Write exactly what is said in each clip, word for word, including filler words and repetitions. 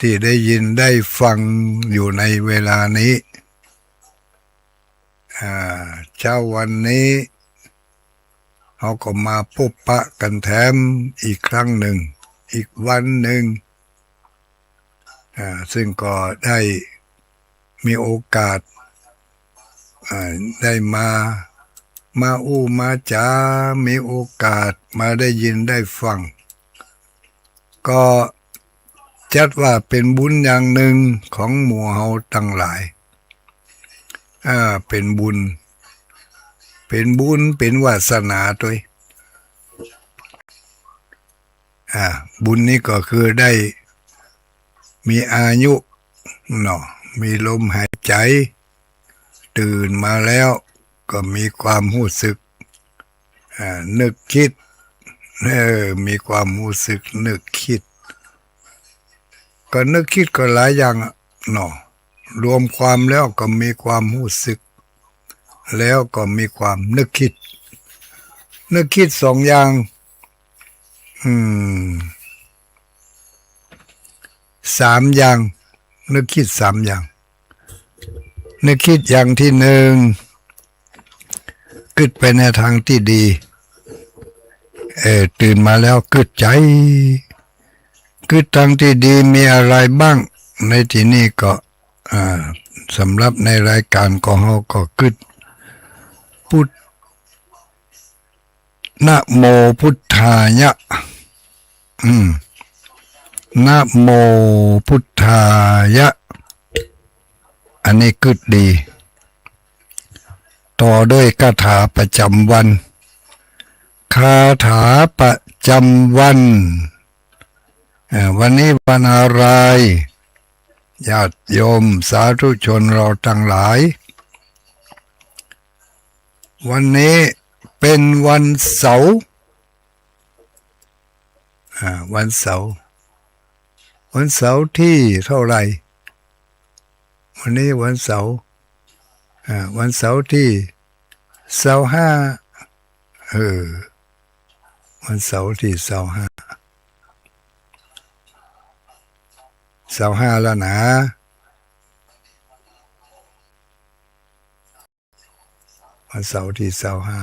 ตี้ได้ยินได้ฟังอยู่ในเวลานี้ อ่า เช้าวันนี้ เฮาก็มาปบปะกั๋นแถมอีกครั้งนึ่ง อีกวันนึ่ง อ่า ซึ่งก็ได้มีโอกาส อ่า ได้มา มาอู้มาจ๋า มีโอกาสมาได้ยินได้ฟัง ก็จัดว่าเป๋นบุญอย่างนึ่งของหมู่เฮาตังหลาย อ่า เป๋นบุญ เป๋นบุญ เป๋นวาสนาตวย อ่า บุญนี้ก็คือได้มีอายุเนาะ มีลมหายใจ๋ ตื่นมาแล้วก็มีความฮู้สึก อ่า นึกคิด เออ มีความฮู้สึกนึกคิด ก็นึกคิดก็หลายอย่างอะเนาะ รวมความแล้วก็มีความฮู้สึก แล้วก็มีความนึกคิด นึกคิดสองอย่าง อืม สามอย่าง นึกคิดสามอย่าง นึกคิดอย่างตี้นึ่ง กึ๊ดไปในตางตี้ดี เออ ตื่นมาแล้วกึ๊ดใจ๋ กึ๊ดตางตี้ดีมีอะไรบ้าง ในตี้นี้ก็ อ่า สำหรับในรายก๋านของเฮาก็กึ๊ด พุท นะโมพุทธายะ อืม นะโมพุทธายะ อันนี้กึ๊ดดี ต่อด้วยคาถาประจ๋ำวัน คาถาประจ๋ำวัน เอ่อ วันนี้วันอะไร ญาติโยมสาธุชนเราตังหลาย วันนี้เป๋นวันเสาร์ อ่า วันเสาร์ วันเสาร์ตี้เต้าไหร่ วันนี้วันเสาร์ อ่า วันเสาร์ตี้ซาวห้า เออ วันเสาร์ตี้ซาวห้า ซาวห้าแล้วนะ วันเสาร์ตี้ซาวห้า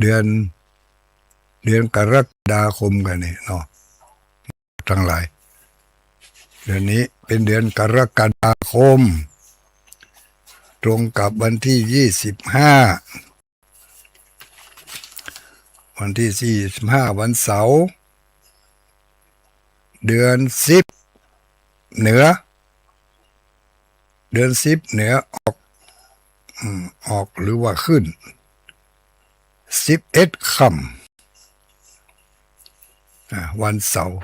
เดือน เดือนกรกฎาคมกั๋นนี่เนาะ ตังหลาย เดือนนี้เป๋นเดือนกรกฎาคม ตรงกับวันตี้ยี่สิบห้า วันตี้ยี่สิบห้า วันเสาร์ เดือนสิบเหนือ เดือนสิบเหนือออก อืม ออกหรือว่าขึ้น สิบเอ็ดค่ำ อ่า วันเสาร์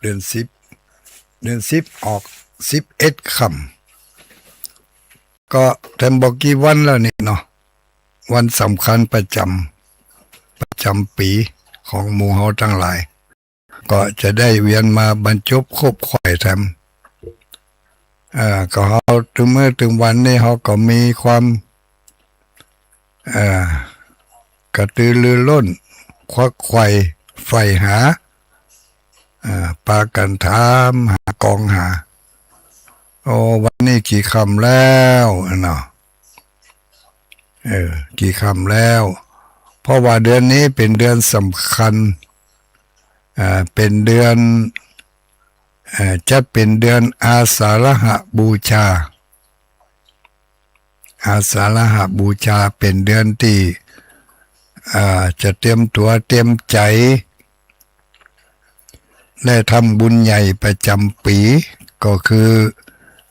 เดือนสิบ เดือนสิบออกสิบเอ็ดค่ำ ก็แถมบ่กี่วันแล้วนี่เนาะ วันสำคัญประจ๋ำ ประจ๋ำปี๋ของหมู่เฮาตังหลาย ก็จะได้เวียนมาบรรจบคบไขว่แถม อ่า ก็เฮาตึงมื้อตึงวันนี่เฮาก็มีความ อ่า กระตือรือร้น ขวักไขว่ใฝ่หา อ่า ปากั๋นถามหากองหา โอ้ วันนี้กี่ค่ำแล้วเนาะ เออ กี่ค่ำแล้ว เพราะว่าเดือนนี้เป๋นเดือนสำคัญ อ่า เป๋นเดือน อ่า จัดเป๋นเดือนอาสาฬหบูชา อาสาฬหบูชาเป๋นเดือนตี้ อ่า จะเตรียมตั๋วเตรียมใจ๋ ได้ทำบุญใหญ่ประจ๋ำปี๋ ก็คือ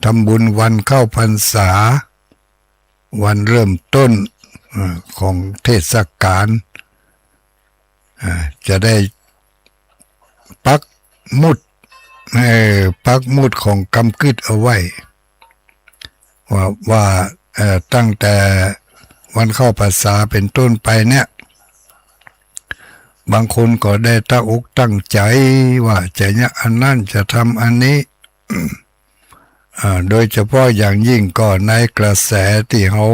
ทำบุญวันเข้าพรรษา วันเริ่มต้น เอ่อ ของเทศกาล อ่า จะได้ปักหมุด เอ่อ ปักหมุดของกำกึ๊ดเอาไว้ ว่า ว่า เอ่อ ตั้งแต่วันเข้าพรรษาเป๋นต้นไปเนี่ย บางคนก็ได้ตั้งอกตั้งใจ๋ว่าจะเยียะอันนั้น จะทำอันนี้ อ่า โดยเฉพาะอย่างยิ่งก็ในกระแสตี้เฮา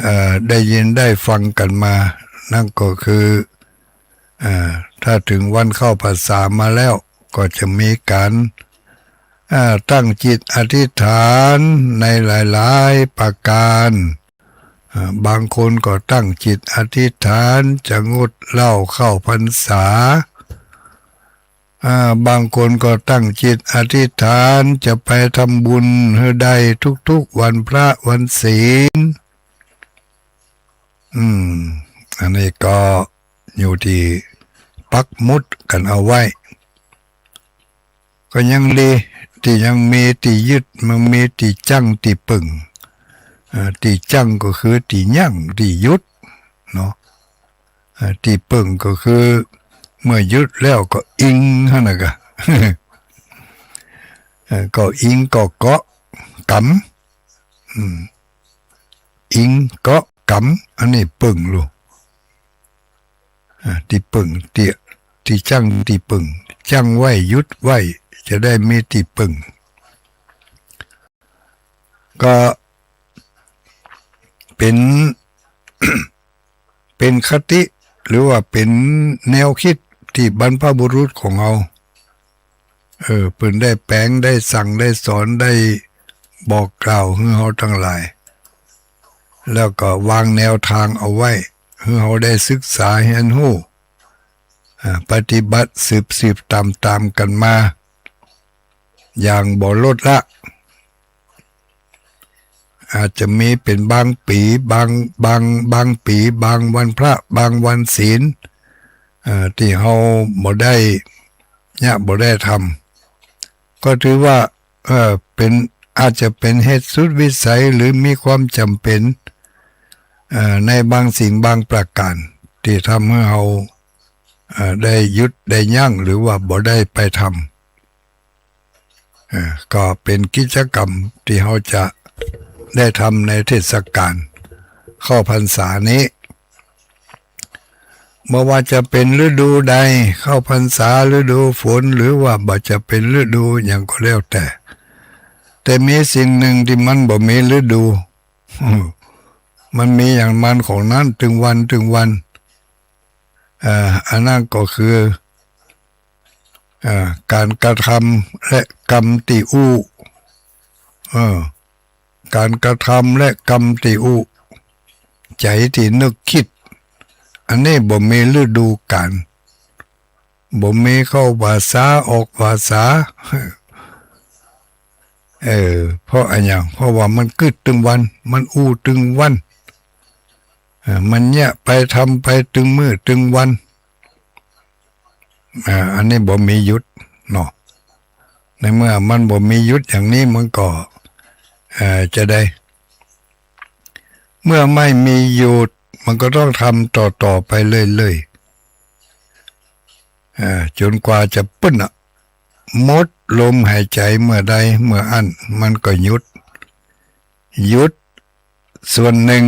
เอ่อ ได้ยินได้ฟังกั๋นมา นั่นก็คือ อ่า ถ้าเถิงวันเข้าพรรษามาแล้ว ก็จะมีก๋าน อ่า ตั้งจิตอธิษฐานในหลายๆ ประการ อ่า บางคนก็ตั้งจิตอธิษฐานจะงดเหล้าเข้าพรรษา อ่า บางคนก็ตั้งจิตอธิษฐานจะไปทำบุญหื้อได้ทุกๆ วันพระวันศีล อืม อันนี้ก็อยู่ตี้ปักหมุดกั๋นเอาไว้ ก็ยังดี ตี้ยังมีตี้ยึด มันมีตี้จั้งตี้เปิ่ง อ่า ตี้จั้งก็คือตี้ยั้งตี้หยุดเนาะ อ่า ตี้เปิ่งก็คือเมื่อหยุดแล้วก็อิงหั้นน่ะกะ เอ่อ ก็อิงก็เกาะกำ อืม อิงเกาะกำ อันนี้เปิ่งลูก อ่า ตี้เปิ่ง ตี้ ตี้จั้งตี้เปิ่ง จั้งไว้ หยุดไว้ จะได้มีตี้เปิ่ง ก็เป๋น เป๋นคติ หรือว่าเป๋นแนวกึ๊ดตี้บรรพบุรุษของเฮา เออ เปิ้นได้แป๋ง ได้สั่ง ได้สอน ได้บอกกล่าวหื้อเฮาตังหลาย แล้วก็วางแนวตางเอาไว้ หื้อเฮาได้ศึกษาเฮียนฮู้ อ่า ปฏิบัติสืบๆ ต๋ามๆ กั๋นมา อย่างบ่ลดละ อาจจะมีเป๋นบางปี๋ บาง บาง บางปี๋ บางวันพระ บางวันศีล เอ่อ ตี้เฮาบ่ได้ เยียะ บ่ได้ทำ ก็ถือว่า เอ่อ เป๋น อาจจะเป๋นเหตุสุดวิสัย หรือมีความจ๋ำเป๋น เอ่อ ในบางสิ่งบางประก๋าน ตี้ทำหื้อเฮา เอ่อ ได้หยุด ได้ยั้ง หรือว่าบ่ได้ไปทำ เอ่อ ก็เป๋นกิจกรรมตี้เฮาจะได้ทำในเทศกาลเข้าพรรษานี้ บ่ว่าจะเป๋นฤดูใด เข้าพรรษา ฤดูฝน หรือว่าบ่จะเป๋นฤดูหยังก็แล้วแต่ แต่มีสิ่งหนึ่งตี้มันบ่มีฤดู มันมีอย่างมันของมัน ตึงวัน ตึงวัน เอ่อ อันนั้นก็คือ เอ่อ ก๋านกระทำและกำตี้อู้ เออ ก๋านกระทำและกำตี้อู้ ใจ๋ตี้นึกกึ๊ด อันนี้บ่มีฤดูกาล บ่มีเข้าพรรษา ออกพรรษา เออ เพราะอะหยัง เพราะว่ามันกึ๊ดตึงวัน มันอู้ตึงวัน เอ่อ มันเยียะไปทำไปตึงมื้อตึงวัน อ่า อันนี้บ่มีหยุดเนาะ ในเมื่อมันบ่มีหยุดอย่างนี้มันก็ เอ่อ จะได้ เมื่อไม่มีหยุด มันก็ต้องทำต่อๆ ไปเรื่อยๆ อ่า จ๋นกว่าจะปื๊ดอะ หมดลมหายใจ๋เมื่อใดเมื่ออั้น มันก็หยุด หยุดส่วนนึ่ง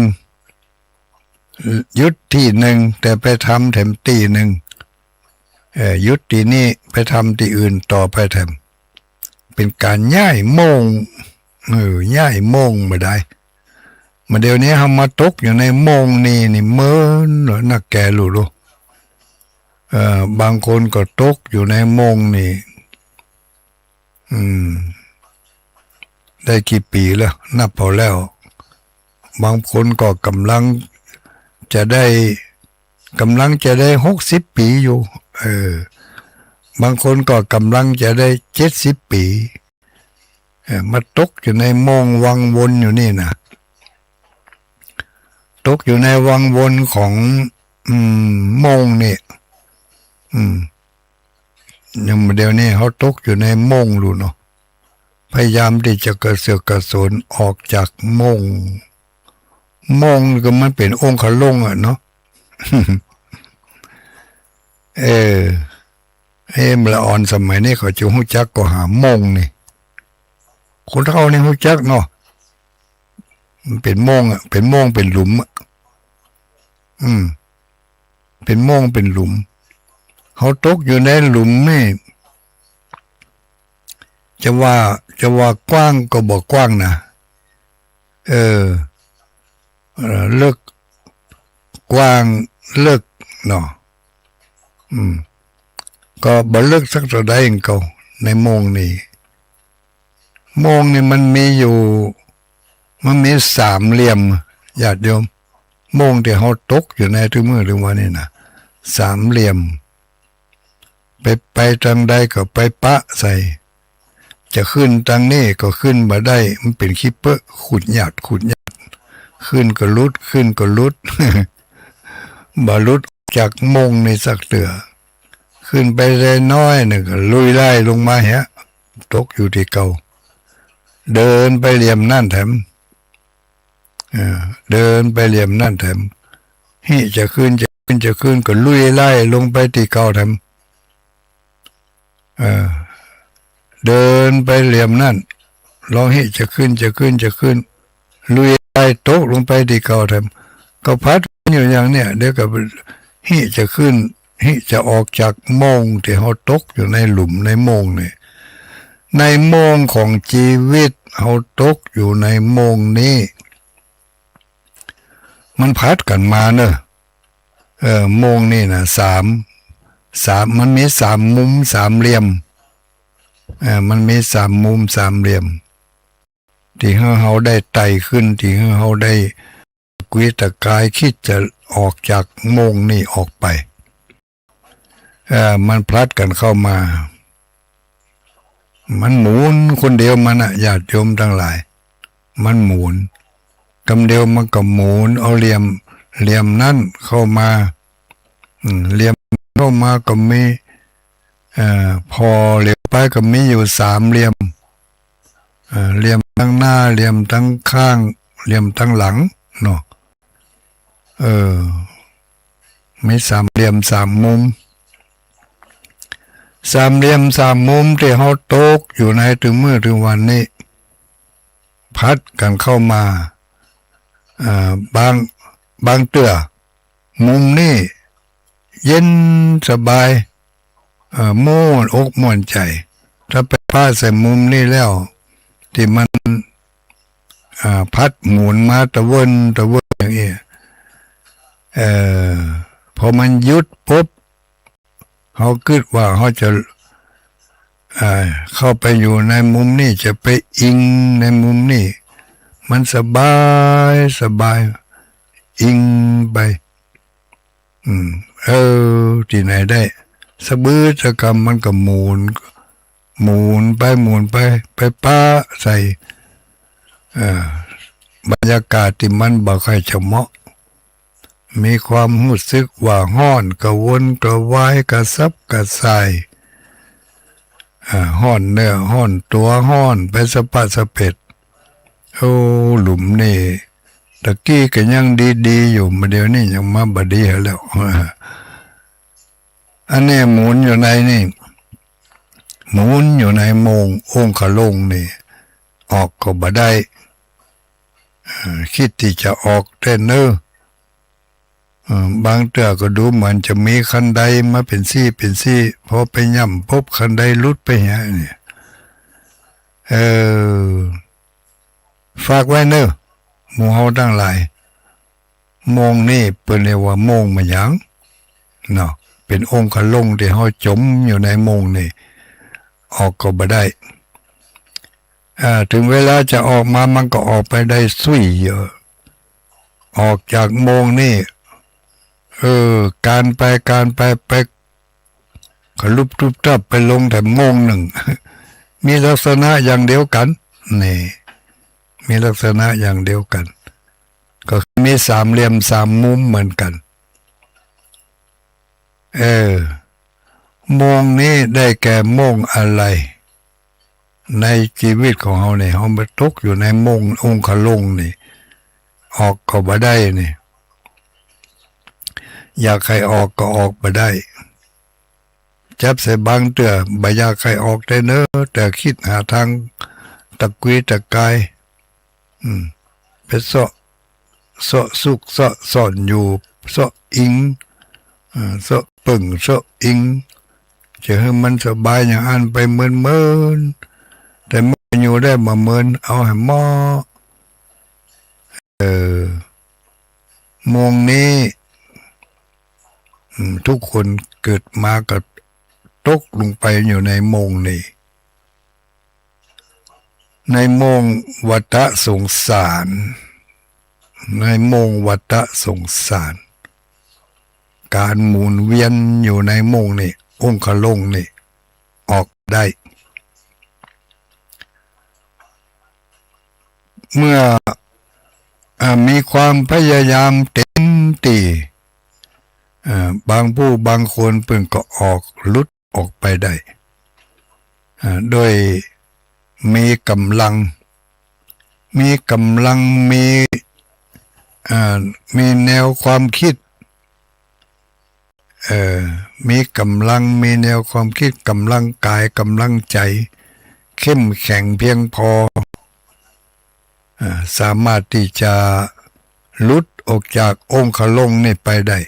หยุดตี้นึ่ง แต่ไปทำแถมตี้นึ่ง เอ่อ หยุดตี้นี่ไปทำตี้อื่นต่อไปแถม เป๋นก๋านย้ายโม่ง เออ ย้ายโม่งบ่ได้ มาเดี๋ยวนี้เฮามาตกอยู่ในโม่งนี่ นี่เมินนักแก่ลูก เอ่อ บางคนก็ตกอยู่ในโม่งนี่ อืม ได้กี่ปี๋แล้ว นับเอาแล้ว บางคนก็ก่ำลังจะได้ ก่ำลังจะได้หกสิบปี๋อยู่ เออ บางคนก็ก่ำลังจะได้เจ็ดสิบปี๋ เออ มาตกอยู่ในโม่งวังวนอยู่นี่นะ ตกอยู่ในวังวนของ อืม โม่งนี่ อืม อย่างเดี๋ยวนี้เฮาตกอยู่ในโม่งลูกเนาะ พยายามตี้จะกระเสือกกระสนออกจากโม่ง โม่งก็มันเป๋นองค์คาโล่งอะเนาะ เออ เอ๊ะ มะละอ่อนสมัยนี้เขาจะฮู้จักก่อหาโม่งนี่ คนเฒ่านี่ฮู้จักเนาะ มันเป๋นโม่งอะ เป๋นโม่งเป๋นหลุมอะ อืม เป๋นโม่งเป๋นหลุม เฮาตกอยู่ในหลุมนี่ จะว่า จะว่ากว้างก็บ่กว้างนะ เออ เอ่อ เลิก กว้าง เลิก เนาะ อืม ก็บ่เลิกสักเต้าใดเองเก่า ในโม่งนี่ โมงค์นี่มันมีอยู่ มันมีสามเหลี่ยม ญาติโยม โมงค์ตี้เฮาตกอยู่ในตึงมื้อตึงวันนี่นะ สามเหลี่ยม ไป ไปตางใดก็ไปปะใส่ จะขึ้นตางนี้ก็ขึ้นบ่ได้ มันเป๋นขี้เป๊อะ ขุดหยาด ขุดหยาด ขึ้นก็หลุด ขึ้นก็หลุด บ่หลุดจากโมงค์นี่สักเตื้อ ขึ้นไปได้น้อยนึ่งก็ลุยไล่ลงมาเหีย ตกอยู่ตี้เก่า เดินไปเหลี่ยมนั้นแถม เออ เดินไปเหลี่ยมนั้นแถม ฮิจะขึ้น จะขึ้น จะขึ้น ก็ลุยไล่ลงไปตี้เก่าแถม เออ เดินไปเหลี่ยมนั้น ลองฮิจะขึ้น จะขึ้น จะขึ้น ลุยไล่ตกลงไปตี้เก่าแถม ก็ผัดอยู่อย่างเนี้ย เดี๋ยวก็ฮิจะขึ้น ฮิจะออกจากโมงค์ตี้เฮาตกอยู่ในหลุมในโมงค์นี่ ในโมงค์ของจีวิตเฮาตกอยู่ในโมงค์นี้ มันผัดกั๋นมาเนอะ เออ โมงค์นี่นะ สาม สาม มันมีสามมุมสามเหลี่ยม เออ มันมีสามมุมสามเหลี่ยม ตี้หื้อเฮาได้ไต่ขึ้น ตี้หื้อเฮาได้กุยตะกาย คิดจะออกจากโมงค์นี่ออกไป เอ่อ มันพลัดกั๋นเข้ามา มันหมุนคนเดียวมันน่ะ ญาติโยมตังหลาย มันหมุน กำเดียวมันก็หมุน เอาเหลี่ยม เหลี่ยมนั้นเข้ามา อืม เหลี่ยมเข้ามาก็มี เอ่อ ผ่อเหลียวไปก็มีอยู่สามเหลี่ยม เอ่อ เหลี่ยมตางหน้า เหลี่ยมตางข้าง เหลี่ยมตางหลังเนาะ เออ มีสามเหลี่ยมสามมุม สามเหลี่ยมสามมุมตี้เฮาตกอยู่ในตึงมื้อตึงวันนี้ พลัดกั๋นเข้ามา เอ่อ บาง บางเตื้อ มุมนี้เย็นสบาย เอ่อ ม่วนอกม่วนใจ๋ ถ้าไปปะใส่มุมนี้แล้ว ตี้มัน อ่า พลัดหมุนมาตะเวินตะเวินอย่างนี้ เอ่อ พอมันหยุดปุ๊บ เฮากึ๊ดว่าเฮาจะ อ่า เข้าไปอยู่ในมุมนี้ จะไปอิงในมุมนี้ มันสบายสบาย อิงไป อืม เออ ตี้ไหนได้ สะบึดสะกำมันก็หมุน หมุนไปหมุนไป ไปปะใส่ เอ่อ บรรยากาศตี้มันบ่ค่อยจะเหมาะ มีความฮู้สึกว่าฮ้อน กระวนกระวาย กระสับกระส่าย อ่า ฮ้อนเนื้อฮ้อนตั๋ว ฮ้อนไปสะปะสะเปด โอ้ หลุมนี่ ตะกี้ก็ยังดีๆ อยู่ มาเดี๋ยวนี้ยังมาบ่ดีแล้ว อันนี้หมุนอยู่ในนี่ หมุนอยู่ในโมงค์องคลงค์นี่ ออกก็บ่ได้ เอ่อ คิดตี้จะออกแต๊เนอะ เอ่อ บางเตื้อก็ดูเหมือนจะมีคันไดมาเป๋นซี่เป๋นซี่ พอไปย่ำปุ๊บคันไดหลุดไปเหียนี่ เออ ฝากไว้เนอะ หมู่เฮาตังหลาย โมงค์นี่เปิ้นเรียกว่าโมงค์บ่าหยังเนาะ เป๋นองคลงค์ตี้เฮาจ๋มอยู่ในโมงค์นี่ ออกก็บ่ได้ อ่า เถิงเวลาจะออกมามันก็ออกไปได้สุยเยอะ ออกจากโมงค์นี่ เออ คลานไปคลานไป ไปขลุบตุ๊บตับไปลงแถมโมงค์นึ่ง มีลักษณะอย่างเดียวกั๋น นี่ มีลักษณะอย่างเดียวกั๋น ก็คือมีสามเหลี่ยมสามมุมเหมือนกั๋น เออ โมงค์นี้ได้แก่โมงค์อะไร ในจีวิตของเฮานี่ เฮามาตกอยู่ในโมงค์องคลงค์นี่ ออกก็บ่ได้นี่ อยากใค่ออกก็ออกบ่ได้ จับใส่บางเตื้อ บ่อยากใค่ออกแต๊เนอะ แต่คิดหาตางตะกุยตะกาย อืม ไปเซาะ เซาะซุกเซาะซ่อนอยู่ เซาะอิง เอ่อ เซาะเปิ้ง เซาะอิง จะหื้อมันสบายอย่างอั้นไปเมินๆ แต่มันอยู่ได้บ่เมิน เอาหื้อเหมาะ เออ โมงค์นี้ อืม ทุกคนเกิดมาก็ตกลงไปอยู่ในโมงค์นี้ ในโม่งวัฏสงสาร ในโม่งวัฏสงสาร ก๋านหมุนเวียนอยู่ในโม่งนี้ องคลงนี้ ออกได้ เมื่อ อ่า มีความพยายามเต็มตี้ อ่า บางผู้บางคนเปิ้นก็ออก หลุดออกไปได้ อ่า โดยมีก๋ำลัง มีก๋ำลัง มี อ่า มีแนวความกึ๊ด เอ่อ มีก๋ำลัง มีแนวความกึ๊ด ก๋ำลังกาย ก๋ำลังใจ๋ เข้มแข็งเพียงพอ อ่า สามารถตี้จะหลุดออกจากองคลงนี้ไปได้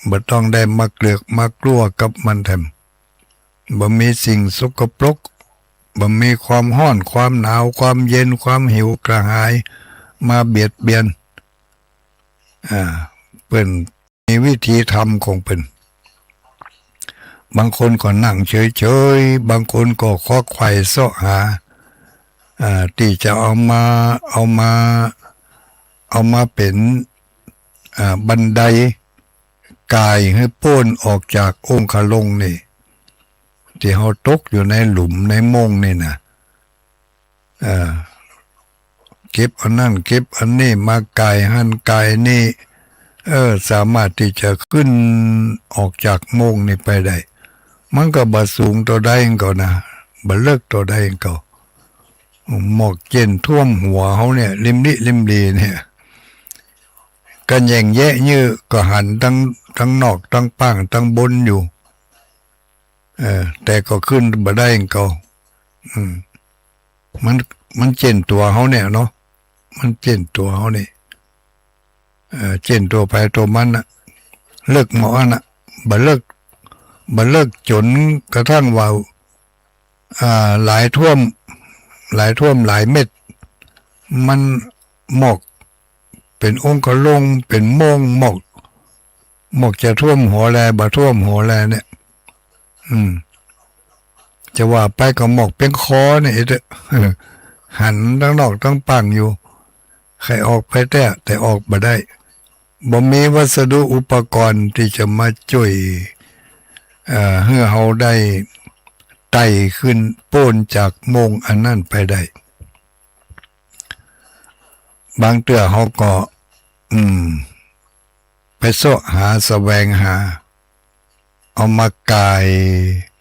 บ่ต้องได้มาเกลือกมากั๊วกับมันแถม บ่มีสิ่งสกปรก บ่มีความฮ้อน ความหนาว ความเย็น ความหิวกระหาย มาเบียดเบียน อ่า เปิ้นมีวิธีธรรมของเปิ้น บางคนก็นั่งเฉยๆ บางคนก็ขวักไขว่เซาะหา อ่า ตี้จะเอามา เอามา เอามาเป๋น อ่า บันไดก๋ายหื้อป๊นออกจากองคลงนี้ ตี้เฮาตกอยู่ในหลุมในโม่งนี้นะ เอ่อ เก็บอันนั้นเก็บอันนี้มาก๋ายหั้นก๋ายนี่ เออ สามารถตี้จะขึ้นออกจากโม่งนี้ไปได้ มันก็บ่สูงเต้าใดก็นะ บ่เลิกเต้าใดก็ หมอกเจ้นท่วมหัวเฮาเนี่ย ริมลิริมลีเนี่ย ก็แหย่งแยะยื้อ ก็หันตัง ตังนอก ตังป้าง ตังบนอยู่ เออ แต่ก็ขึ้นบ่ได้ก็ อืม มัน มันเจ้นตั๋วเฮาเนี่ยเนาะ มันเจ้นตั๋วเฮานี่ เอ่อ เจ้นตั๋วใผตั๋วมันน่ะ เลิกหมออันน่ะ บ่เลิก บ่เลิกจ๋นกระทั่งว่า อ่า หลายท่วม หลายท่วมหลายเม็ด มันหมอกเป๋นองคลง เป๋นโม่ง หมอก หมอกจะท่วมหัวแล บ่ท่วมหัวแลเนี่ย อืม จะว่าไปก็หมอกเปียงคอเนี่ยเถอะ หันตังนอกตังป้างอยู่ ใค่ออกไปแต๊ แต่ออกบ่ได้ บ่มีวัสดุอุปกรณ์ตี้จะมาจ้วย เอ่อ หื้อเฮาได้ไต่ขึ้นป๊นจากโม่งอันนั้นไปได้ บางเตื้อเฮาก็ อืม ไปเซาะหาแสวงหา เอามาก๋าย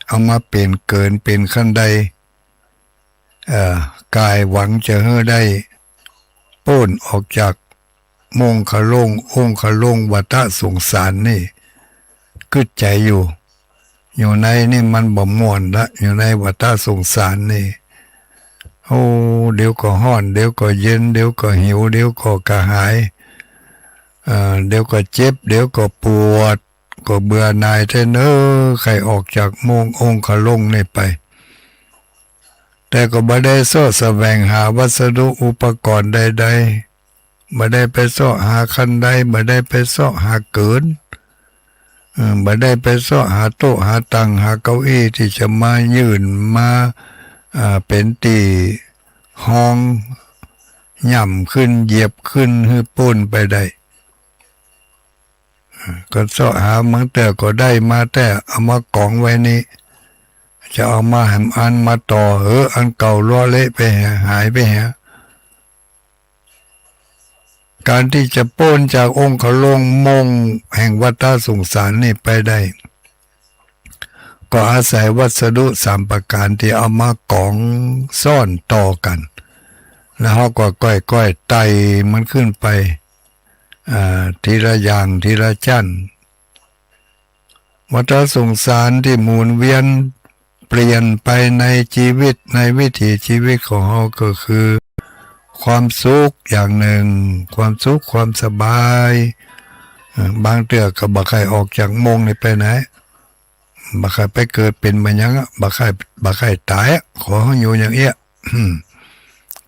เอามาเป๋นเกินเป๋นขั้นได เอ่อ ก๋ายหวังจะหื้อได้ป๊นออกจากโม่งคลง องคลงวัฏสงสารนี่ กึ๊ดใจ๋อยู่ อยู่ในนี่มันบ่ม่วนละ อยู่ในวัฏสงสารนี่ โอ้ เดี๋ยวก็ฮ้อน เดี๋ยวก็เย็น เดี๋ยวก็หิว เดี๋ยวก็กระหาย เอ่อ เดี๋ยวก็เจ็บ เดี๋ยวก็ปวด ก็เบื่อหน่ายแต๊เน้อ ใค่ออกจากโม่งองคลงนี่ไป แต่ก็บ่ได้เซาะแสวงหาวัสดุอุปกรณ์ใดๆ บ่ได้ไปเซาะหาขั้นได บ่ได้ไปเซาะหาเกิน เออ บ่ได้ไปเซาะหาโต๊ะหาตั๋งหาเก้าอี้ตี้จะมายื่นมา อ่า เป๋นตี้ฮอง ย่ำขึ้น เหยียบขึ้น หื้อป๊นไปได้ ก็เซาะหาบางเตื้อก็ได้มาแต๊ เอามาก๋องไว้นี่ จะเอามาแหมอันมาต่อ เออ อันเก่าเลาะเละไปแหม หายไปแหม ก๋านตี้จะป๊นจากองคลงโม่งแห่งวัฏสงสารนี่ไปได้ ก็อาศัยวัสดุสามประก๋านตี้เอามาก๋องซ้อนต่อกั๋น แล้วเฮาก็ก้อยๆ ไต่มันขึ้นไป อ่า ทีละอย่างทีละจั้น วัฏสงสารตี้หมุนเวียนเปลี่ยนไปในจีวิต ในวิถีชีวิตของเฮาก็คือความสุขอย่างนึ่ง ความสุขความสบาย เอ่อ บางเตื้อก็บ่ใค่ออกจากโม่งนี่ไปไหน บ่ใค่ไปเกิดเป๋นบ่าหยังอะ บ่ใค่ บ่ใค่ต๋ายอะ ขอเฮาอยู่อย่างเอี้ย อืม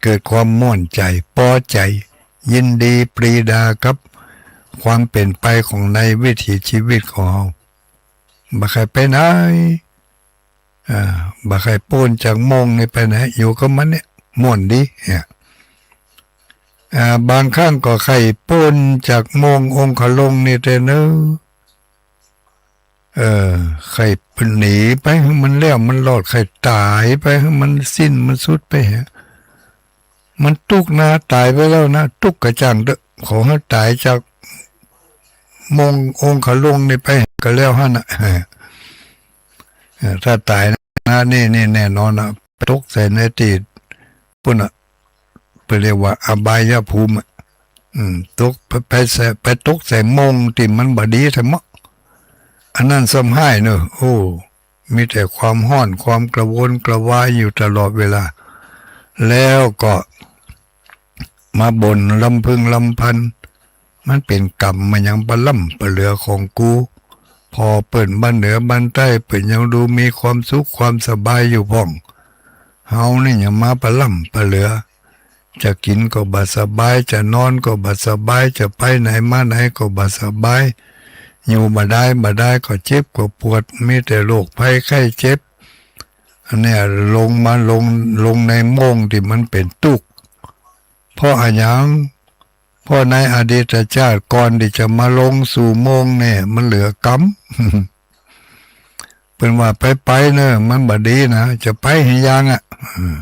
เกิดความม่วนใจ๋ ปอใจ๋ ยินดีปรีดากับความเป๋นไปของในวิถีชีวิตของเฮา บ่ใค่ไปไหน อ่า บ่ใค่ป๊นจากโม่งนี่ไปไหน อยู่กับมันเนี่ย ม่วนดี เนี่ย อ่า บางครั้งก็ใค่ป๊นจากโมงค์องคลงค์นี่แต๊เนาะ เออ ใค่หนีไปหื้อมันแล้วมันรอด ใค่ต๋ายไปหื้อมันสิ้นมันสุดไปเหีย มันตุ๊กข์นา ต๋ายไปแล้วนะ ตุ๊กข์ก็จ้างเต๊อะ ขอหื้อต๋ายจากโมงค์องคลงค์นี่ไปก็แล้วหั้นน่ะ เออ ถ้าต๋ายนะ นี่ นี่แน่นอนน่ะ ตกใส่ในตี้ปุ้นน่ะ เปิ้นเรียกว่าอบายภูมิอะ อืม ตกไป ไปใส่ ไปตกใส่โมงค์ตี้มันบ่ดีแต๊เมาะ อันนั้นซ้ำฮ้ายเนาะ โอ้ มีแต่ความฮ้อน ความกระวนกระวายอยู่ตลอดเวลา แล้วก็มาบ่นรำพึงรำพัน มันเป๋นกรรมมาหยังปะล้ำปะเหลือของกู ผ่อเปิ้นบ้านเหนือบ้านใต้ เปิ้นยังดูมีความสุขความสบายอยู่พ่อง เฮานี่ยังมาปะล้ำปะเหลือ จะกิ๋นก็บ่สบาย จะนอนก็บ่สบาย จะไปไหนมาไหนก็บ่สบาย อยู่บ่ได้ บ่ได้ก็เจ็บก็ปวด มีแต่โรคภัยไข้เจ็บ อันเนี้ยลงมา ลง ลงในโมงค์ตี้มันเป๋นตุ๊กข์ เพราะอะหยัง เพราะในอดีตชาติก่อนตี้จะมาลงสู่โมงค์เนี่ย มันเหลือกรรม เปิ้นว่าไปๆ เน่อ มันบ่ดีนะ จะไปหื้อยังอะ เออ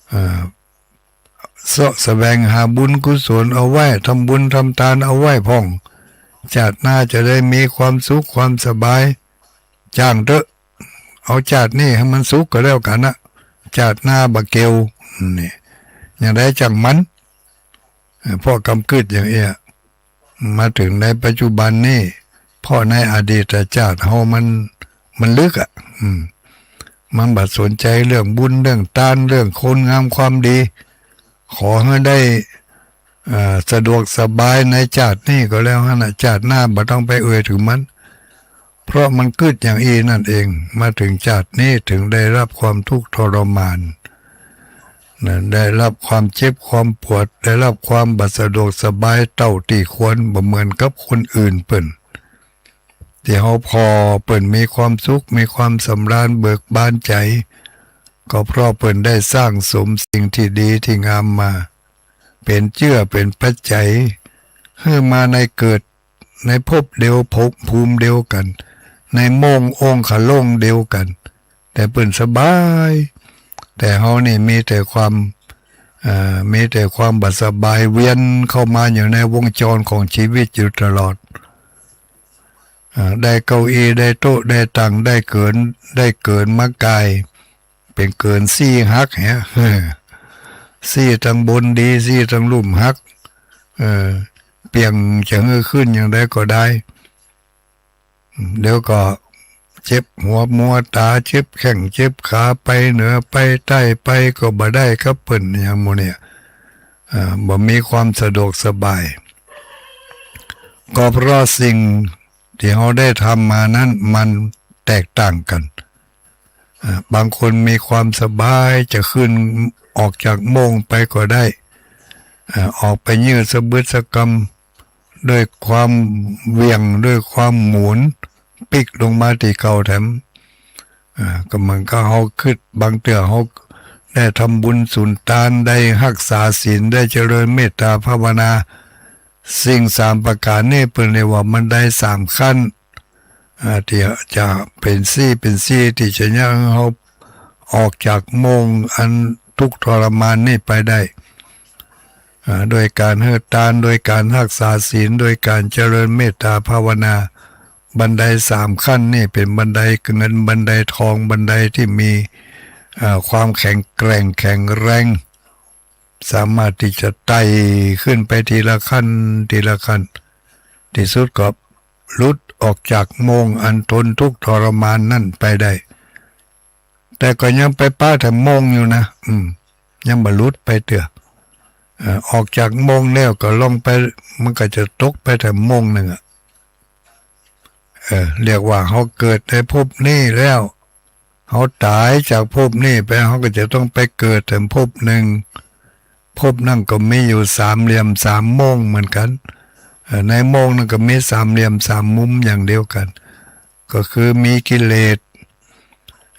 เออ เซาะแสวงหาบุญกุศลเอาไว้ ทำบุญทำตานเอาไว้พ่อง จาติหน้าจะได้มีความสุขความสบาย จ้างเต๊อะ เอาจาตินี้หื้อมันสุขก็แล้วกั๋นนะ จาติหน้าบ่เกี่ยว นี่ อย่างใดจ้างมัน เออ เพราะกำกึ๊ดอย่างเอี้ย มาเถิงในปัจจุบันนี้ เพราะในอดีตชาติเฮามัน มันลึกอะ อืม มันบ่สนใจ๋เรื่องบุญ เรื่องตาน เรื่องคุณงามความดี ขอหื้อได้ เอ่อ สะดวกสบายในจาตินี้ก็แล้วหั้นน่ะ จาติหน้าบ่ต้องไปเอื่อยเถิงมัน เพราะมันกึ๊ดอย่างอี้นั่นเอง มาเถิงจาตินี้เถิงได้ฮับความตุ๊กข์ทรมาน นะ ได้ฮับความเจ็บความปวด ได้ฮับความบ่สะดวกสบายเต้าตี้ควร บ่เหมือนกับคนอื่นเปิ้น ตี้เฮาผ่อเปิ้นมีความสุข มีความสำราญเบิกบานใจ๋ ก็เพราะเปิ้นได้สร้างสมสิ่งตี้ดีตี้งามมา เป๋นเจื้อเป๋นปัจจัย หื้อมาในเกิดในภพเดียว ภพภูมิเดียวกั๋น ในโมงค์องคลงค์เดียวกั๋น แต่เปิ้นสบาย แต่เฮานี่มีแต่ความ เอ่อ มีแต่ความบ่สบายเวียนเข้ามาอยู่ในวงจรของชีวิตอยู่ตลอด เอ่อ ได้เก้าอี้ ได้โต๊ะ ได้ตั๋ง ได้เกิน ได้เกินมากาย เป๋นเกินซี่หักเหีย ซี่ตังบนดี ซี่ตังลุ่มหัก เออ เปียงจะหื้อขึ้นอย่างใดก็ได้ เดี๋ยวก็เจ็บหัวมัวต๋า เจ็บแข้งเจ็บขา ไปเหนือไปใต้ไปก็บ่ได้กับเปิ้น อย่างหมู่เนี่ย อ่า บ่มีความสะดวกสบาย ก็เพราะสิ่งตี้เฮาได้ทำมานั้นมันแตกต่างกั๋น อ่า บางคนมีความสบายจะขึ้นออกจากโมงค์ไปก็ได้ อ่า ออกไปยื้อสะบึดสะกำ ด้วยความเหวี่ยง ด้วยความหมุน ปิ๊กลงมาตี้เก่าแถม อ่า ก็เหมือนกับเฮากึ๊ด บางเตื้อเฮาได้ทำบุญสุนตาน ได้ฮักษาศีล ได้เจริญเมตตาภาวนา สิ่งสามประก๋านนี้เปิ้นเรียกว่าบันไดสามขั้น อ่า ตี้จะเป๋นซี่เป๋นซี่ตี้จะยังหื้อเฮาออกจากโมงค์อันตุ๊กข์ทรมานนี้ไปได้ อ่า โดยก๋านหื้อตาน โดยก๋านฮักษาศีล โดยก๋านเจริญเมตตาภาวนา บันไดสามขั้นนี้เป๋นบันไดเงิน บันไดทอง บันไดตี้มี อ่า ความแข็งแกร่งแข็งแรง สามารถตี้จะไต่ขึ้นไปทีละขั้น ทีละขั้น ตี้สุดก็หลุดออกจากโมงค์อันทนทุกข์ทรมานนั้นไปได้ แต่ก็ยังไปปะแถมโมงค์อยู่นะ อืม ยังบ่หลุดไปเตื้อ เอ่อ ออกจากโมงค์แล้วก็ลองไป มันก็จะตกไปแถมโมงค์นึ่งอะ เออ เรียกว่าเฮาเกิดในภพนี้แล้ว เฮาต๋ายจากภพนี้ไป เฮาก็จะต้องไปเกิดแถมภพนึ่ง ภพนั้นก็มีอยู่สามเหลี่ยมสามโมงค์เหมือนกั๋น เอ่อ ในโมงค์นั้นก็มีสามเหลี่ยมสามมุมอย่างเดียวกั๋น ก็คือมีกิเลส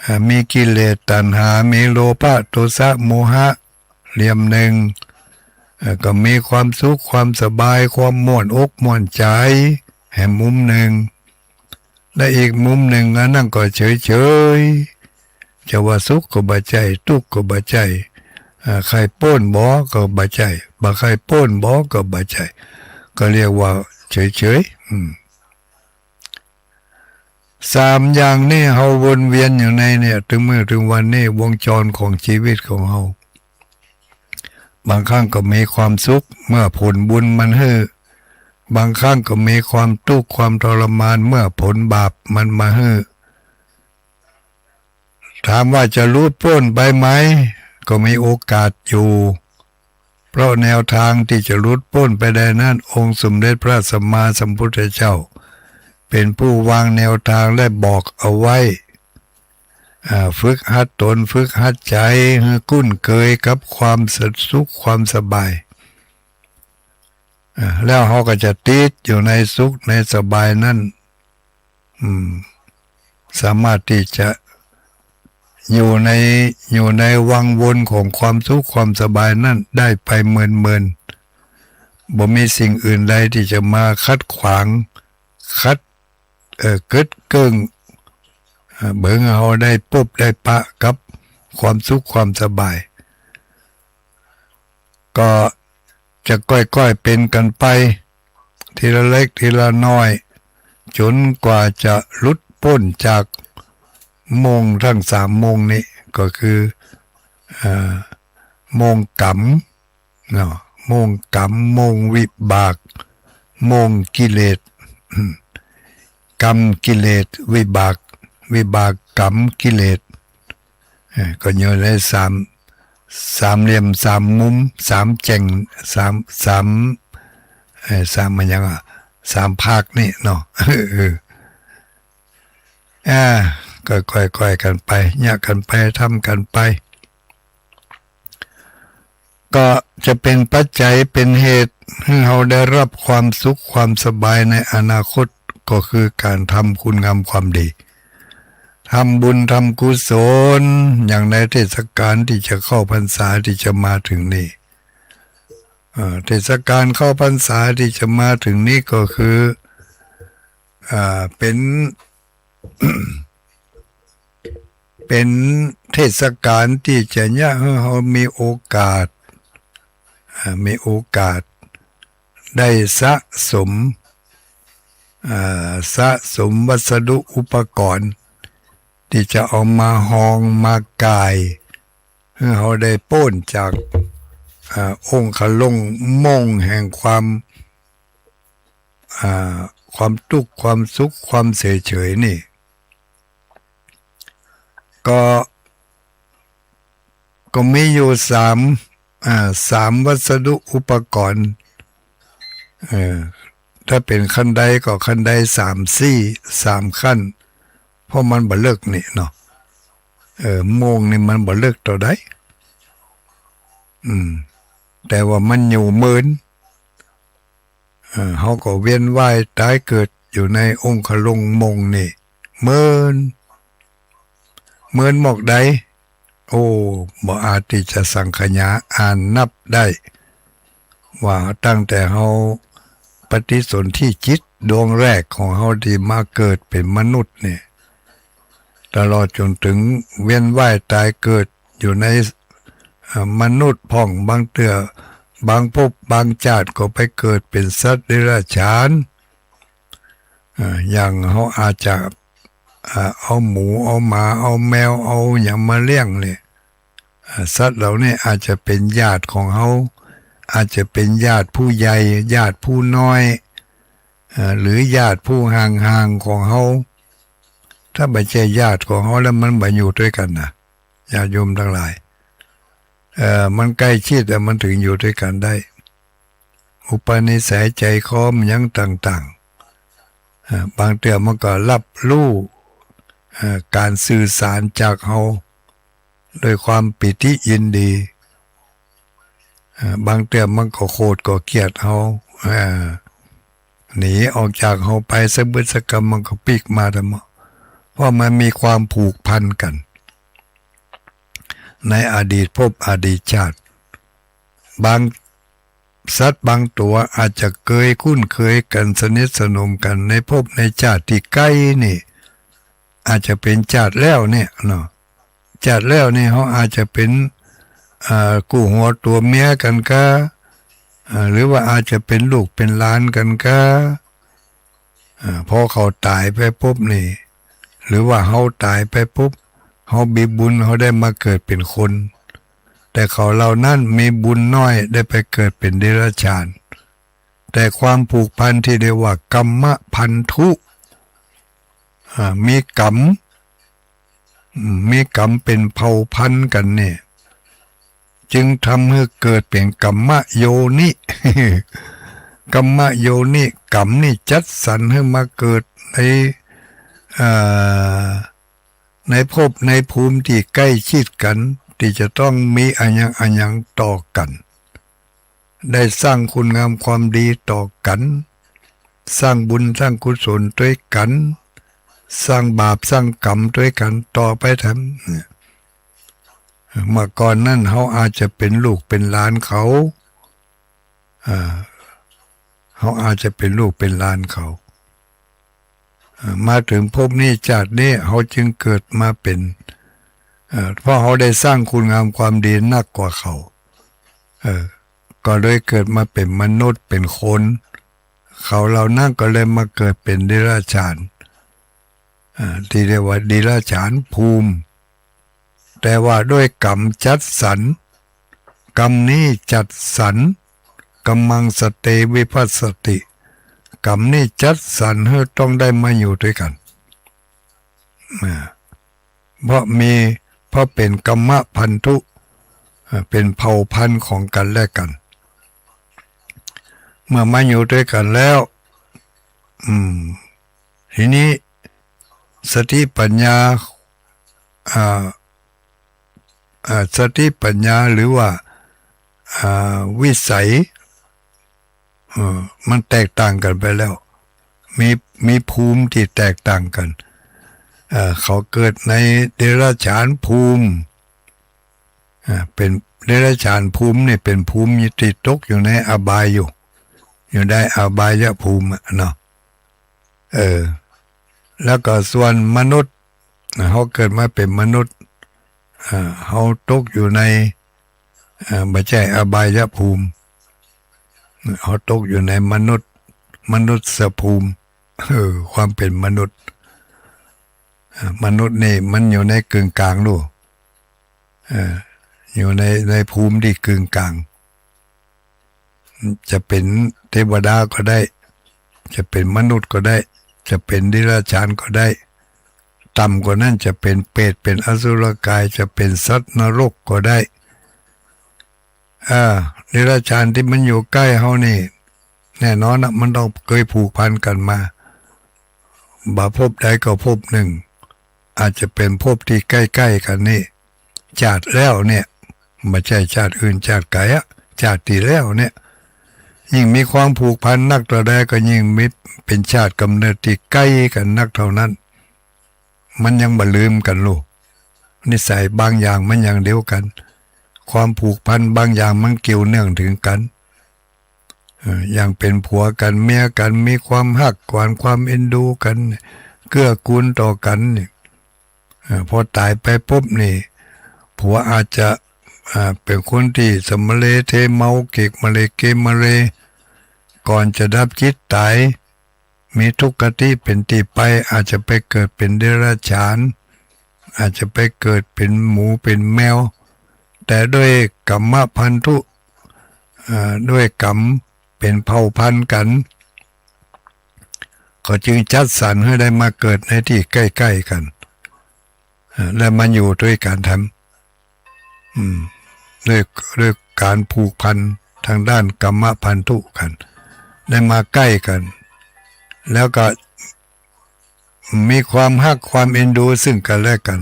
อ่า มีกิเลสตัณหา มีโลภะ โทสะ โมหะ เหลี่ยมนึ่ง อ่า ก็มีความสุข ความสบาย ความม่วนอกม่วนใจ๋ แหมมุมนึ่ง และอีกมุมนึ่ง อันนั้นก็เฉยๆ จะว่าสุขก็บ่ใจ้ ตุ๊กข์ก็บ่ใจ้ อ่า ใค่ป๊นบ่ก็บ่ใจ้ บ่ใค่ป๊นบ่ก็บ่ใจ้ ก็เรียกว่าเฉยๆ อืม สามอย่างนี้เฮาวนเวียนอยู่ในเนี่ย ตึงมื้อตึงวันนี้ วงจรของชีวิตของเฮา บางครั้งก็มีความสุขเมื่อผลบุญมันหื้อ บางครั้งก็มีความตุ๊กข์ความทรมานเมื่อผลบาปมันมาหื้อ ถามว่าจะหลุดป๊นไปไหม ก็มีโอกาสอยู่ เพราะแนวทางที่จะหลุดป๊นไปได้นั้น องค์สมเด็จพระสัมมาสัมพุทธเจ้า เป๋นผู้วางแนวทางและบอกเอาไว้ อ่า ฝึกหัดตน ฝึกหัดใจ๋ หื้อคุ้นเคยกับความสุขความสบาย อ่า แล้วเฮาก็จะติดอยู่ในสุขในสบายนั้น อืม สามารถที่จะอยู่ใน อยู่ในวังวนของความสุขความสบายนั้นได้ไปเมินๆ บ่มีสิ่งอื่นใดที่จะมาขัดขวาง ขัด เอ่อ เกิดเกิ่ง เอ่อ บ่หื้อเฮาได้ปบได้ปะกับความสุขความสบาย ก็จะก้อยๆ เป๋นกั๋นไป ทีละเล็กทีละน้อย จ๋นกว่าจะหลุดป๊นจากโมงค์ตึงสามโมงค์นี้ ก็คือ เอ่อ โมงค์ก๋รรม เนาะ โมงค์ก๋รรม โมงค์วิบาก โมงค์กิเลส อืม ก๋รรมกิเลส วิบาก วิบากก๋รรมกิเลส เอ่อ ก็อยู่ในสาม สามเหลี่ยม สามมุม สามแจ่ง สาม สาม เอ่อ สามอะหยังอะ สามภาคนี้เนาะ เออ อ่า ก็ก้อยๆ กั๋นไป เยียะกั๋นไป ทำกั๋นไป ก็จะเป๋นปัจจัย เป๋นเหตุหื้อเฮาได้รับความสุขความสบายในอนาคต ก็คือก๋านทำคุณงามความดี ทำบุญทำกุศล อย่างในเทศกาลที่จะเข้าพรรษาที่จะมาถึงนี้ เอ่อ เทศกาลเข้าพรรษาที่จะมาถึงนี้ก็คือ อ่า เป๋น เป๋นเทศกาลที่จะเยียะหื้อเฮามีโอกาส อ่า มีโอกาสได้สะสม อ่า สะสมวัสดุอุปกรณ์ ที่จะเอามาฮองมาก่าย หื้อเฮาได้ป๊นจาก อ่า องคลงค์โมงค์แห่งความ อ่า ความตุ๊กข์ ความสุข ความเฉยๆ นี่ ก็ ก็มีอยู่สาม อ่า สามวัสดุอุปกรณ์ เอ่อ ถ้าเป๋นขั้นไดก็ขั้นไดสามสี่ สามขั้น เพราะมันบ่เลิกนี่เนาะ เออ โมงค์นี่มันบ่เลิกเต้าใด อืม แต่ว่ามันอยู่เมิน เอ่อ เฮาก็เวียนว่ายต๋ายเกิดอยู่ในองคลงค์โมงค์นี่ เมิน เมินหมอกใด โอ้ บ่อาจตี้จะสังขยาอ่านนับได้ ว่าตั้งแต่เฮาปฏิสนธิจิตดวงแรกของเฮาตี้มาเกิดเป๋นมนุษย์นี่ ตลอดจ๋นเถิงเวียนว่ายต๋ายเกิดอยู่ใน เอ่อ มนุษย์พ่อง บางเตื้อ บางภพบางจาติก็ไปเกิดเป๋นสัตว์เดรัจฉาน อ่า อย่างเฮาอาจจะ อ่า เอาหมู เอาหมา เอาแมว เอาหยังมาเลี้ยงเนี่ย อ่า สัตว์เหล่านี้อาจจะเป๋นญาติของเฮา อาจจะเป๋นญาติผู้ใหญ่ ญาติผู้น้อย อ่า หรือญาติผู้ห่างๆ ของเฮา ถ้าบ่ใจ้ญาติของเฮาแล้วมันบ่อยู่ตวยกั๋นนะ ญาติโยมตังหลาย เอ่อ มันใก้ชิดอะ มันเถิงอยู่ตวยกั๋นได้ อุปนิสัยใจ๋คอมันหยังต่างๆ อ่า บางเตื้อมันก็ฮับฮู้ อ่า ก๋านสื่อสารจากเฮา ด้วยความปีติยินดี อ่า บางเตื้อมันก็โขดก็เกลียดเฮา อ่า หนีออกจากเฮาไปซะเบิดซะกำ มันก็ปิ๊กมาตะเมาะ เพราะมันมีความผูกพันกั๋น ในอดีตภพอดีตชาติ บางสัตว์บางตั๋วอาจจะเกยคุ้นเคยกั๋น สนิทสนมกั๋นในภพในชาติตี้ใก้นี่ อาจจะเป๋นชาติแล้วเนี่ยเนาะ ชาติแล้วนี่เฮาอาจจะเป๋น อ่า กู้หัวตั๋วเมียกั๋นก้า อ่า หรือว่าอาจจะเป๋นลูกเป๋นหลานกั๋นก้า อ่า พอเขาต๋ายไปปุ๊บนี่ หรือว่าเฮาต๋ายไปปุ๊บ เฮามีบุญ เฮาได้มาเกิดเป๋นคน แต่เขาเหล่านั้นมีบุญน้อย ได้ไปเกิดเป๋นเดรัจฉาน แต่ความผูกพันตี้เรียกว่ากรรมพันธุ อ่า มีกรรม อืม มีกรรมเป๋นเผ่าพันธุ์กั๋นเนี่ย จึงทำหื้อเกิดเป๋นกรรมโยนิ กรรมโยนิ กรรมนี่จัดสรรหื้อมาเกิดใน เอ่อ ในภพในภูมิตี้ใก้ชิดกั๋น ตี้จะต้องมีอะหยังอะหยังต่อกั๋น ได้สร้างคุณงามความดีต่อกั๋น สร้างบุญสร้างกุศลตวยกั๋น สร้างบาปสร้างกรรมตวยกั๋นต่อไปแถมเนี่ย เมื่อก่อนนั้นเฮาอาจจะเป๋นลูกเป๋นหลานเขา อ่า เฮาอาจจะเป๋นลูกเป๋นหลานเขา อ่า มาเถิงภพนี้ชาตินี้เฮาจึงเกิดมาเป๋น อ่า เพราะเฮาได้สร้างคุณงามความดีนักกว่าเขา เออ ก็เลยเกิดมาเป๋นมนุษย์เป๋นคน เขาเหล่านั้นก็เลยมาเกิดเป๋นเดรัจฉาน อ่า ตี้เรียกว่าเดรัจฉานภูมิ แต่ว่าด้วยกรรมจัดสรร กรรมนี้จัดสรร กรรมังสเตวิภัสสติ กรรมนี้จัดสรรหื้อต้องได้มาอยู่ตวยกั๋น อ่า เพราะมี เพราะเป๋นกรรมพันธุ อ่า เป๋นเผ่าพันธุ์ของกั๋นและกั๋น เมื่อมาอยู่ตวยกั๋นแล้ว อืม ทีนี้สติปัญญา อ่า อ่า สติปัญญาหรือว่า อ่า วิสัย เออ มันแตกต่างกั๋นไปแล้ว มี มีภูมิตี้แตกต่างกั๋น เอ่อ เขาเกิดในเดรัจฉานภูมิ อ่า เป๋นเดรัจฉานภูมินี่เป๋นภูมิตี้ตกอยู่ในอบายอยู่ อยู่ในอบายภูมิอะเนาะ เออ แล้วก็ส่วนมนุษย์ เฮาเกิดมาเป๋นมนุษย์ อ่า เฮาตกอยู่ใน อ่า บ่ใจ้อบายภูมิ เฮาตกอยู่ในมนุษย์ มนุษยภูมิ เออ ความเป๋นมนุษย์ อ่า มนุษย์นี่มันอยู่ในกึ่งกลางลูก เออ อยู่ใน ในภูมิตี้กึ่งกลาง จะเป๋นเทวดาก็ได้ จะเป๋นมนุษย์ก็ได้ จะเป๋นเดรัจฉานก็ได้ ต่ำกว่านั้นจะเป๋นเปรต เป๋นอสุรกาย จะเป๋นสัตว์นรกก็ได้ อ่า เดรัจฉานตี้มันอยู่ใก้เฮานี่ แน่นอนนะ มันต้องเกยผูกพันกั๋นมา บ่ภพใดก็ภพนึ่ง อาจจะเป๋นภพตี้ใก้ๆ กั๋นนี่ ชาติแล้วเนี่ย บ่ใจ้ชาติอื่นชาติไก๋อะ ชาติตี้แล้วเนี่ย ยิ่งมีความผูกพันนักเต้าใดก็ยิ่งมี เป๋นชาติก๋ำเนิดตี้ใก้กั๋นนักเต้านั้น มันยังบ่ลืมกั๋นลูก นิสัยบางอย่างมันอย่างเดียวกั๋น ความผูกพันบางอย่างมันเกี่ยวเนื่องเถิงกั๋น เอ่อ อย่างเป๋นผัวกั๋นเมียกั๋น มีความฮักกั๋น ความเอ็นดูกั๋น เกื้อกูลต่อกั๋นนี่ เอ่อ พอต๋ายไปปุ๊บนี่ ผัวอาจจะ อ่า เป๋นคนตี้สำมะเลเทเมา เกกมะเลเกมะเล ก่อนจะดับจิตต๋าย มีทุคคติเป๋นตี้ไป อาจจะไปเกิดเป๋นเดรัจฉาน อาจจะไปเกิดเป๋นหมูเป๋นแมว แต่ด้วยกรรมพันธุ เอ่อ ด้วยกรรมเป๋นเผ่าพันธุ์กั๋น เขาจึงจัดสรรหื้อได้มาเกิดในตี้ใก้ๆ กั๋น เอ่อ และมาอยู่ตวยกั๋นแถม อืม ด้วย ด้วยก๋านผูกพันทางด้านกรรมพันธุกั๋น ได้มาใก้กั๋น แล้วก็มีความฮักความเอ็นดูซึ่งกั๋นและกั๋น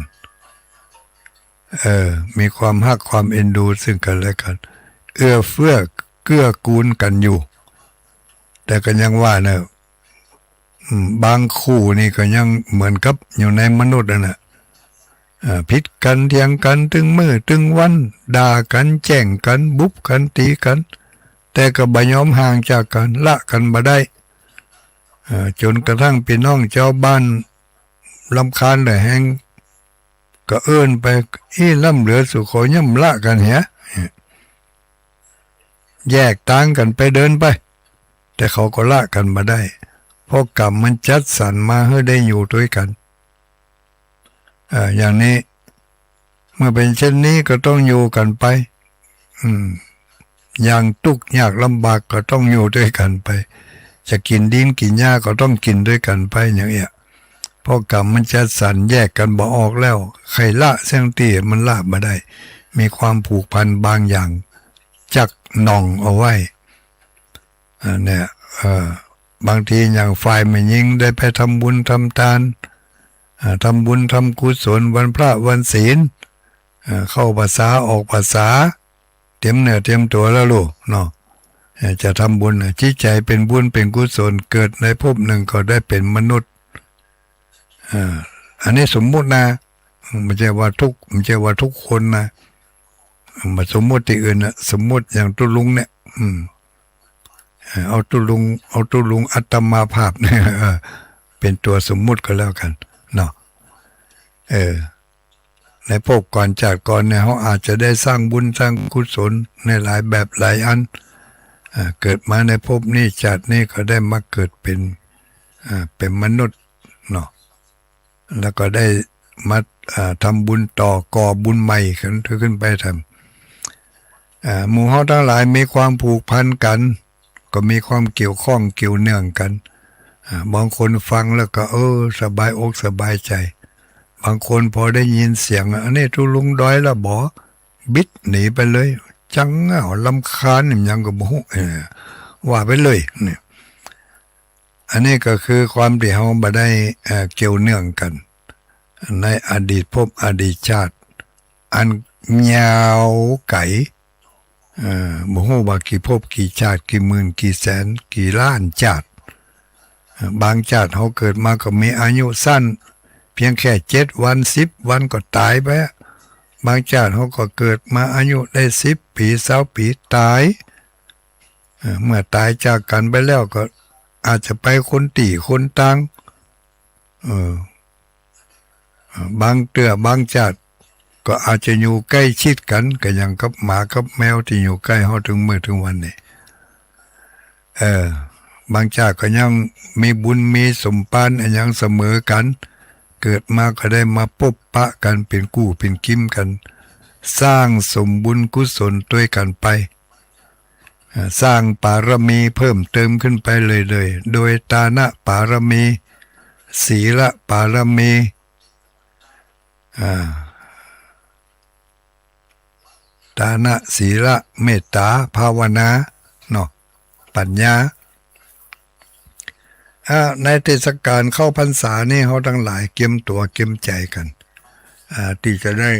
เออ มีความฮักความเอ็นดูซึ่งกั๋นและกั๋น เอื้อเฟื้อเกื้อกูลกั๋นอยู่ แต่ก็ยังว่าเนาะ อืม บางคู่นี่ก็ยังเหมือนกับอยู่ในมนุษย์นั่นแหละ เอ่อ ผิดกั๋นเถียงกั๋นตึงมื้อตึงวัน ด่ากั๋นแจ้งกั๋น บุบกั๋นตีกั๋น แต่ก็บ่ยอมห่างจากกั๋น ละกั๋นบ่ได้ เอ่อ จ๋นกระทั่งปี้น้องจาวบ้านรำคาญเหลือแฮง ก็เอิ้นไป อี้ ล้ำเหลือ สูเขายังบ่ละกั๋นเหีย แยกตางกั๋นไปเดินไป แต่เขาก็ละกั๋นบ่ได้ เพราะกรรมมันจัดสรรมาหื้อได้อยู่ตวยกั๋น เอ่อ อย่างนี้ เมื่อเป๋นเช่นนี้ก็ต้องอยู่กั๋นไป อืม อย่างตุ๊กข์ยากลำบากก็ต้องอยู่ตวยกั๋นไป จะกิ๋นดินกิ๋นหญ้าก็ต้องกิ๋นตวยกั๋นไป อย่างเอี้ย เพราะกรรมมันจัดสรรแยกกั๋นบ่ออกแล้ว ใค่ละเสี้ยงตี้ มันละบ่ได้ มีความผูกพันบางอย่างจักหน่องเอาไว้ อ่า เนี่ย เอ่อ บางทีอย่างฝ่ายแม่ญิงได้ไปทำบุญทำตาน อ่า ทำบุญทำกุศลวันพระวันศีล อ่า เข้าพรรษาออกพรรษา เตรียมเนื้อเตรียมตั๋วแล้วลูกเนาะ เอ่อ จะทำบุญน่ะ จิตใจ๋เป๋นบุญเป๋นกุศล เกิดในภพหนึ่งก็ได้เป๋นมนุษย์ อ่า อันนี้สมมุตินะ บ่ใจ้ว่าทุก บ่ใจ้ว่าทุกคนนะ มาสมมุติตี้อื่นนะ สมมุติอย่างตุ๊ลุงเนี่ย อืม เอ่อ เอาตุ๊ลุง เอาตุ๊ลุงอัตมาภาพเนี่ย เอ่อ เป๋นตั๋วสมมุติก็แล้วกั๋นเนาะ เออ ในภพก่อนจาติก่อนเนี่ย เฮาอาจจะได้สร้างบุญสร้างกุศลในหลายแบบหลายอัน อ่า เกิดมาในภพนี้จาตินี้ก็ได้มาเกิดเป๋น อ่า เป๋นมนุษย์เนาะ แล้วก็ได้มา อ่า ทำบุญต่อ ก่อบุญใหม่ขึ้น ขึ้นไปทำ อ่า หมู่เฮาตังหลายมีความผูกพันกั๋น ก็มีความเกี่ยวข้องเกี่ยวเนื่องกั๋น อ่า บางคนฟังแล้วก็ เออ สบายอกสบายใจ๋ บางคนพอได้ยินเสียง อันนี้ตุ๊ลุงดอยละบ่ บิดหนีไปเลย จังเอ้อ รำคาญ หยังก็บ่ฮู้ เออ ว่าไปเลย เนี่ย อันนี้ก็คือความตี้เฮาบ่ได้ เอ่อ เกี่ยวเนื่องกั๋น ในอดีตภพอดีตจาติ อันยาวไก๋ เอ่อ บ่ฮู้ว่ากี่ภพกี่จาติ กี่หมื่นกี่แสน กี่ล้านจาติ เอ่อ บางจาติเฮาเกิดมาก็มีอายุสั้น เพียงแค่เจ็ดวัน สิบวันก็ต๋ายไป บางจาติเฮาก็เกิดมาอายุได้สิบปี๋ ซาวปี๋ ต๋าย เอ่อ เมื่อต๋ายจากกั๋นไปแล้วก็อาจจะไปคนตี้คนตาง เออ เอ่อ บางเตื้อบางจาติก็อาจจะอยู่ใก้ชิดกั๋น ก็อย่างกับหมากับแมวตี้อยู่ใก้เฮาเถิงมื้อเถิงวันนี้ เออ บางจาติก็ยังมีบุญมีสมภารอะหยังเสมอกั๋น เกิดมาก็ได้มาปบปะกั๋น เป๋นกู้เป๋นกิ๋มกั๋น สร้างสมบุญกุศลตวยกั๋นไป เอ่อ สร้างปารมีเพิ่มเติมขึ้นไปเรื่อยๆ โดยตานะปารมี ศีละปารมี อ่า ตานะ ศีละ เมตต๋า ภาวนา เนาะ ปั๋ญญา อ่า ในเทศกาลเข้าพรรษานี่ เฮาตังหลายเกียมตั๋วเกียมใจ๋กั๋น อ่า ตี้จะได้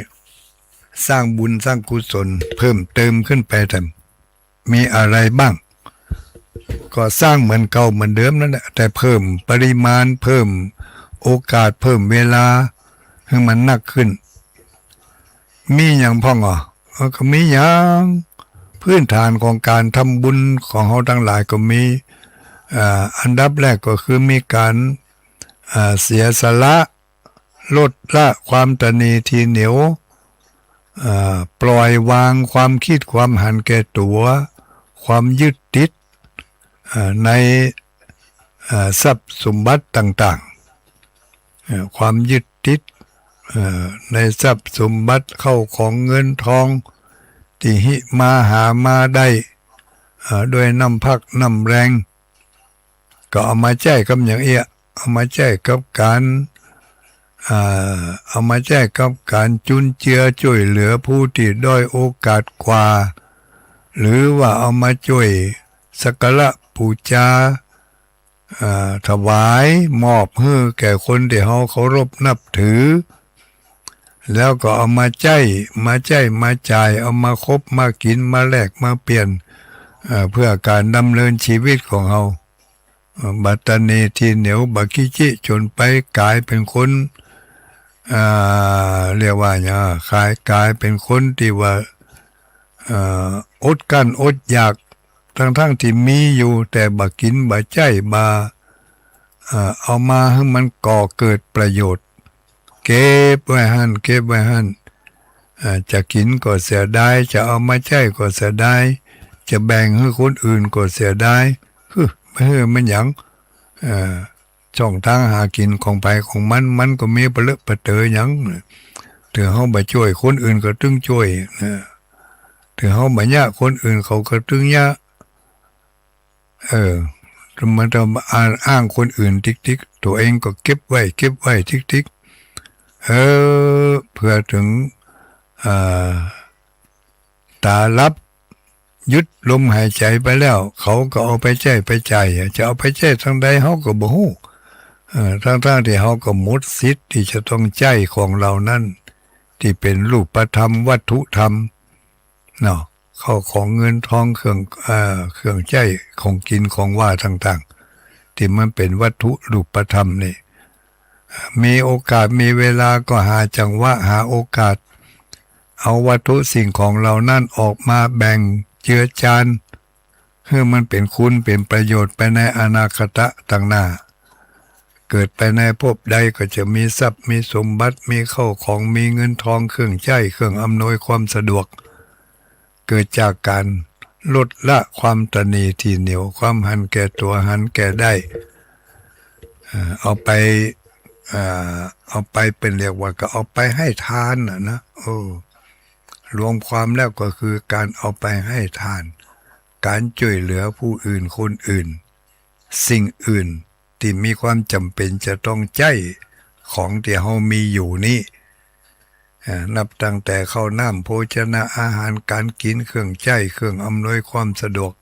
สร้างบุญสร้างกุศลเพิ่มเติมขึ้นไปแถม มีอะไรบ้าง ก็สร้างเหมือนเก่าเหมือนเดิมนั่นแหละ แต่เพิ่มปริมาณ เพิ่มโอกาส เพิ่มเวลาหื้อมันนักขึ้น มีหยังพ่องอ่ะ เออ ก็มีหยัง พื้นฐานของก๋านทำบุญของเฮาตังหลายก็มี อ่า อันดับแรกก็คือมีก๋าน อ่า เสียสละ ลดละความตระหนี่ทีเหนียว เอ่อ ปล่อยวางความคิดความหันแก่ตั๋ว ความยึดติด เอ่อ ใน เอ่อ ทรัพย์สมบัติต่างๆ เอ่อ ความยึดติด เอ่อ ในทรัพย์สมบัติเข้าของเงินทอง ตี้หามา หามาได้ เอ่อ ด้วยน้ำพักน้ำแรง ก็เอามาใจ๊กับหยังเอี้ย เอามาใจ๊กับก๋าน อ่า เอามาใจ๊กับก๋านจุนเจือจ้วยเหลือผู้ตี้ด้อยโอกาสกว่า หรือว่าเอามาจ้วยสักการะปู๋จา อ่า ถวายมอบหื้อแก่คนตี้เฮาเคารพนับถือ แล้วก็เอามาใจ๊ มาใจ๊มาจ่าย เอามาคบมากิ๋น มาแลกมาเปลี่ยน เอ่อ เพื่อก๋านดำเนินชีวิตของเฮา เอ่อ บ่ตระหนี่ทีเหนียว บ่ขี้จี้จ๋นไปก๋ายเป๋นคน อ่า เรียกว่าหยัง ก๋าย ก๋ายเป๋นคนตี้ว่า เอ่อ อดกลั้นอดอยาก ตึงๆ ตี้มีอยู่ แต่บ่กิ๋นบ่ใจ๊ บ่ เอ่อ เอามาหื้อมันก่อเกิดประโยชน์ เก็บไว้หั้น เก็บไว้หั้น เอ่อ จะกิ๋นก็เสียดาย จะเอามาใจ๊ก็เสียดาย จะแบ่งหื้อคนอื่นก็เสียดาย เฮ้อ บ่หื้อมันหยัง เอ่อ ช่องตางหากิ๋นของใผของมัน มันก็มีปะเลอะปะเต๋อหยัง เถิงเฮาบ่จ้วยคนอื่นก็ตึงจ้วยนะ เถิงเฮาบ่เยียะคนอื่นเขาก็ตึงเยียะ เออ มันจะมาอ้าง อ้างคนอื่นติ๊กๆ ตั๋วเองก็เก็บไว้ เก็บไว้ติ๊กๆ เออ เปื้อเถิง อ่า ต๋าหลับ หยุดลมหายใจ๋ไปแล้ว เขาก็เอาไปใจ๊ไปจ่าย จะเอาไปใจ๊ตางใดเฮาก็บ่ฮู้ เออ ตึงๆ ตี้เฮาก็หมดสิทธิ์ตี้จะต้องใจ๊ของเหล่านั้น ตี้เป๋นรูปธรรม วัตถุธรรม เนาะ ข้าวของเงินทอง เครื่อง เอ่อ เครื่องใจ๊ ของกิ๋น ของหว่างต่างๆ ตี้มันเป๋นวัตถุรูปธรรมนี่ มีโอกาสมีเวลาก็หาจังหวะ หาโอกาส เอาวัตถุสิ่งของเหล่านั้นออกมาแบ่งเจือจาน หื้อมันเป๋นคุณเป๋นประโยชน์ไปในอนาคตะตางหน้า เกิดไปในภพใดก็จะมีทรัพย์มีสมบัติ มีข้าวของ มีเงินทอง เครื่องใจ๊ เครื่องอำนวยความสะดวก เกิดจากก๋านลดละความตระหนี่ถี่เหนี่ยว ความหันแก่ตั๋ว หันแก่ได้ เอ่อ เอาไป เอ่อ เอาไปเปิ้นเรียกว่าก็เอาไปให้ทานน่ะนะ โอ้ รวมความแล้วก็คือก๋านเอาไปให้ทาน ก๋านจ้วยเหลือผู้อื่นคนอื่น สิ่งอื่นตี้มีความจ๋ำเป๋นจะต้องใจ๊ของตี้เฮามีอยู่นี้ เอ่อ นับตั้งแต่ข้าวน้ำโภชนะอาหารก๋านกิ๋น เครื่องใจ๊ เครื่องอำนวยความสะดวก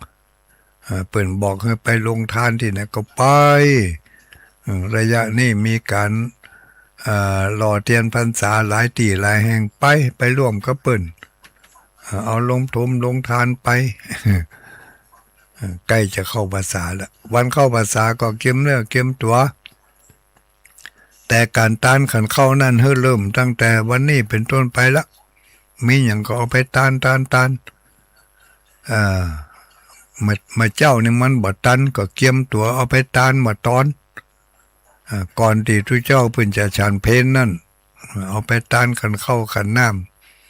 เอ่อ เปิ้นบอกหื้อไปโฮงตานตี้ไหนก็ไป เอ่อ ระยะนี้มีก๋าน เอ่อ หล่อเตียนพรรษาหลายตี้หลายแห่ง ไป ไปร่วมกับเปิ้น เอ่อ เอาโฮงถมโฮงตานไป เอ่อ ใก้จะเข้าพรรษาแล้ว วันเข้าพรรษาก็เกียมเนื้อเกียมตั๋ว แต่ก๋านตานขันข้าวนั้นหื้อเริ่มตั้งแต่วันนี้เป๋นต้นไปละ มีหยังก็เอาไปตาน ตาน ตาน เอ่อ มื้อ มื้อเจ๊านี่มันบ่ตัน ก็เกียมตั๋วเอาไปตานเมื่อตอน เอ่อ ก่อนตี้ตุ๊เจ้าเปิ้นจะฉันเพลนั้น เอาไปตานขันข้าวขันน้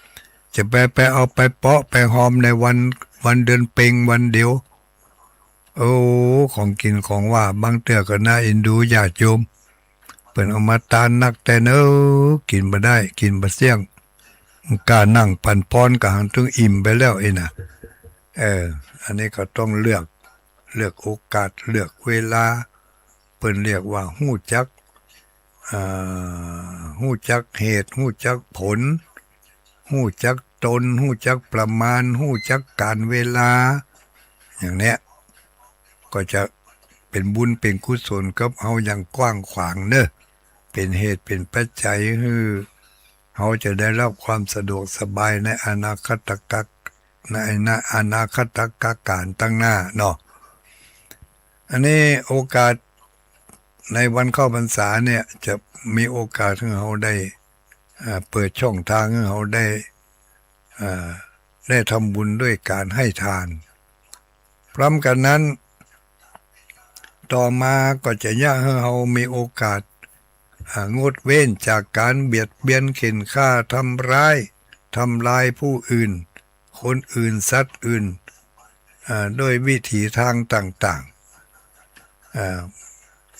ำ จะไป ไปเอาไปเปาะไปฮอมในวัน วันเดือนเพ็ญวันเดียว โอ้ ของกิ๋นของหว่างบางเตื้อก็น่าเอ็นดูญาติโยม เปิ้นเอามาตานนักแต๊เน่อ กิ๋นบ่ได้ กิ๋นบ่เสี้ยง ก้านั่งปันปอนก็หันตึงอิ่มไปแล้วอี้นะ เออ อันนี้ก็ต้องเลือก เลือกโอกาส เลือกเวลา เปิ้นเรียกว่าฮู้จัก อ่า ฮู้จักเหตุ ฮู้จักผล ฮู้จักตน ฮู้จักประมาณ ฮู้จักก๋าลเวลา อย่างเนี้ย ก็จะเป๋นบุญเป๋นกุศลกับเฮาอย่างกว้างขวางเน่อ เป๋นเหตุเป๋นปัจจัยหื้อเฮาจะได้รับความสะดวกสบายในอนาคตกาล ใน ในอนาคตกาลตางหน้าเนาะ อันนี้โอกาสในวันเข้าพรรษาเนี่ย จะมีโอกาสหื้อเฮาได้ อ่า เปิดช่องตางหื้อเฮาได้ อ่า ได้ทำบุญด้วยก๋านให้ตาน พร้อมกั๋นนั้น ต่อมาก็จะเยียะหื้อเฮามีโอกาส อ่า งดเว้นจากก๋านเบียดเบียนเข็นฆ่าทำร้าย ทำลายผู้อื่น คนอื่น สัตว์อื่น อ่า ด้วยวิถีตางต่างๆ อ่า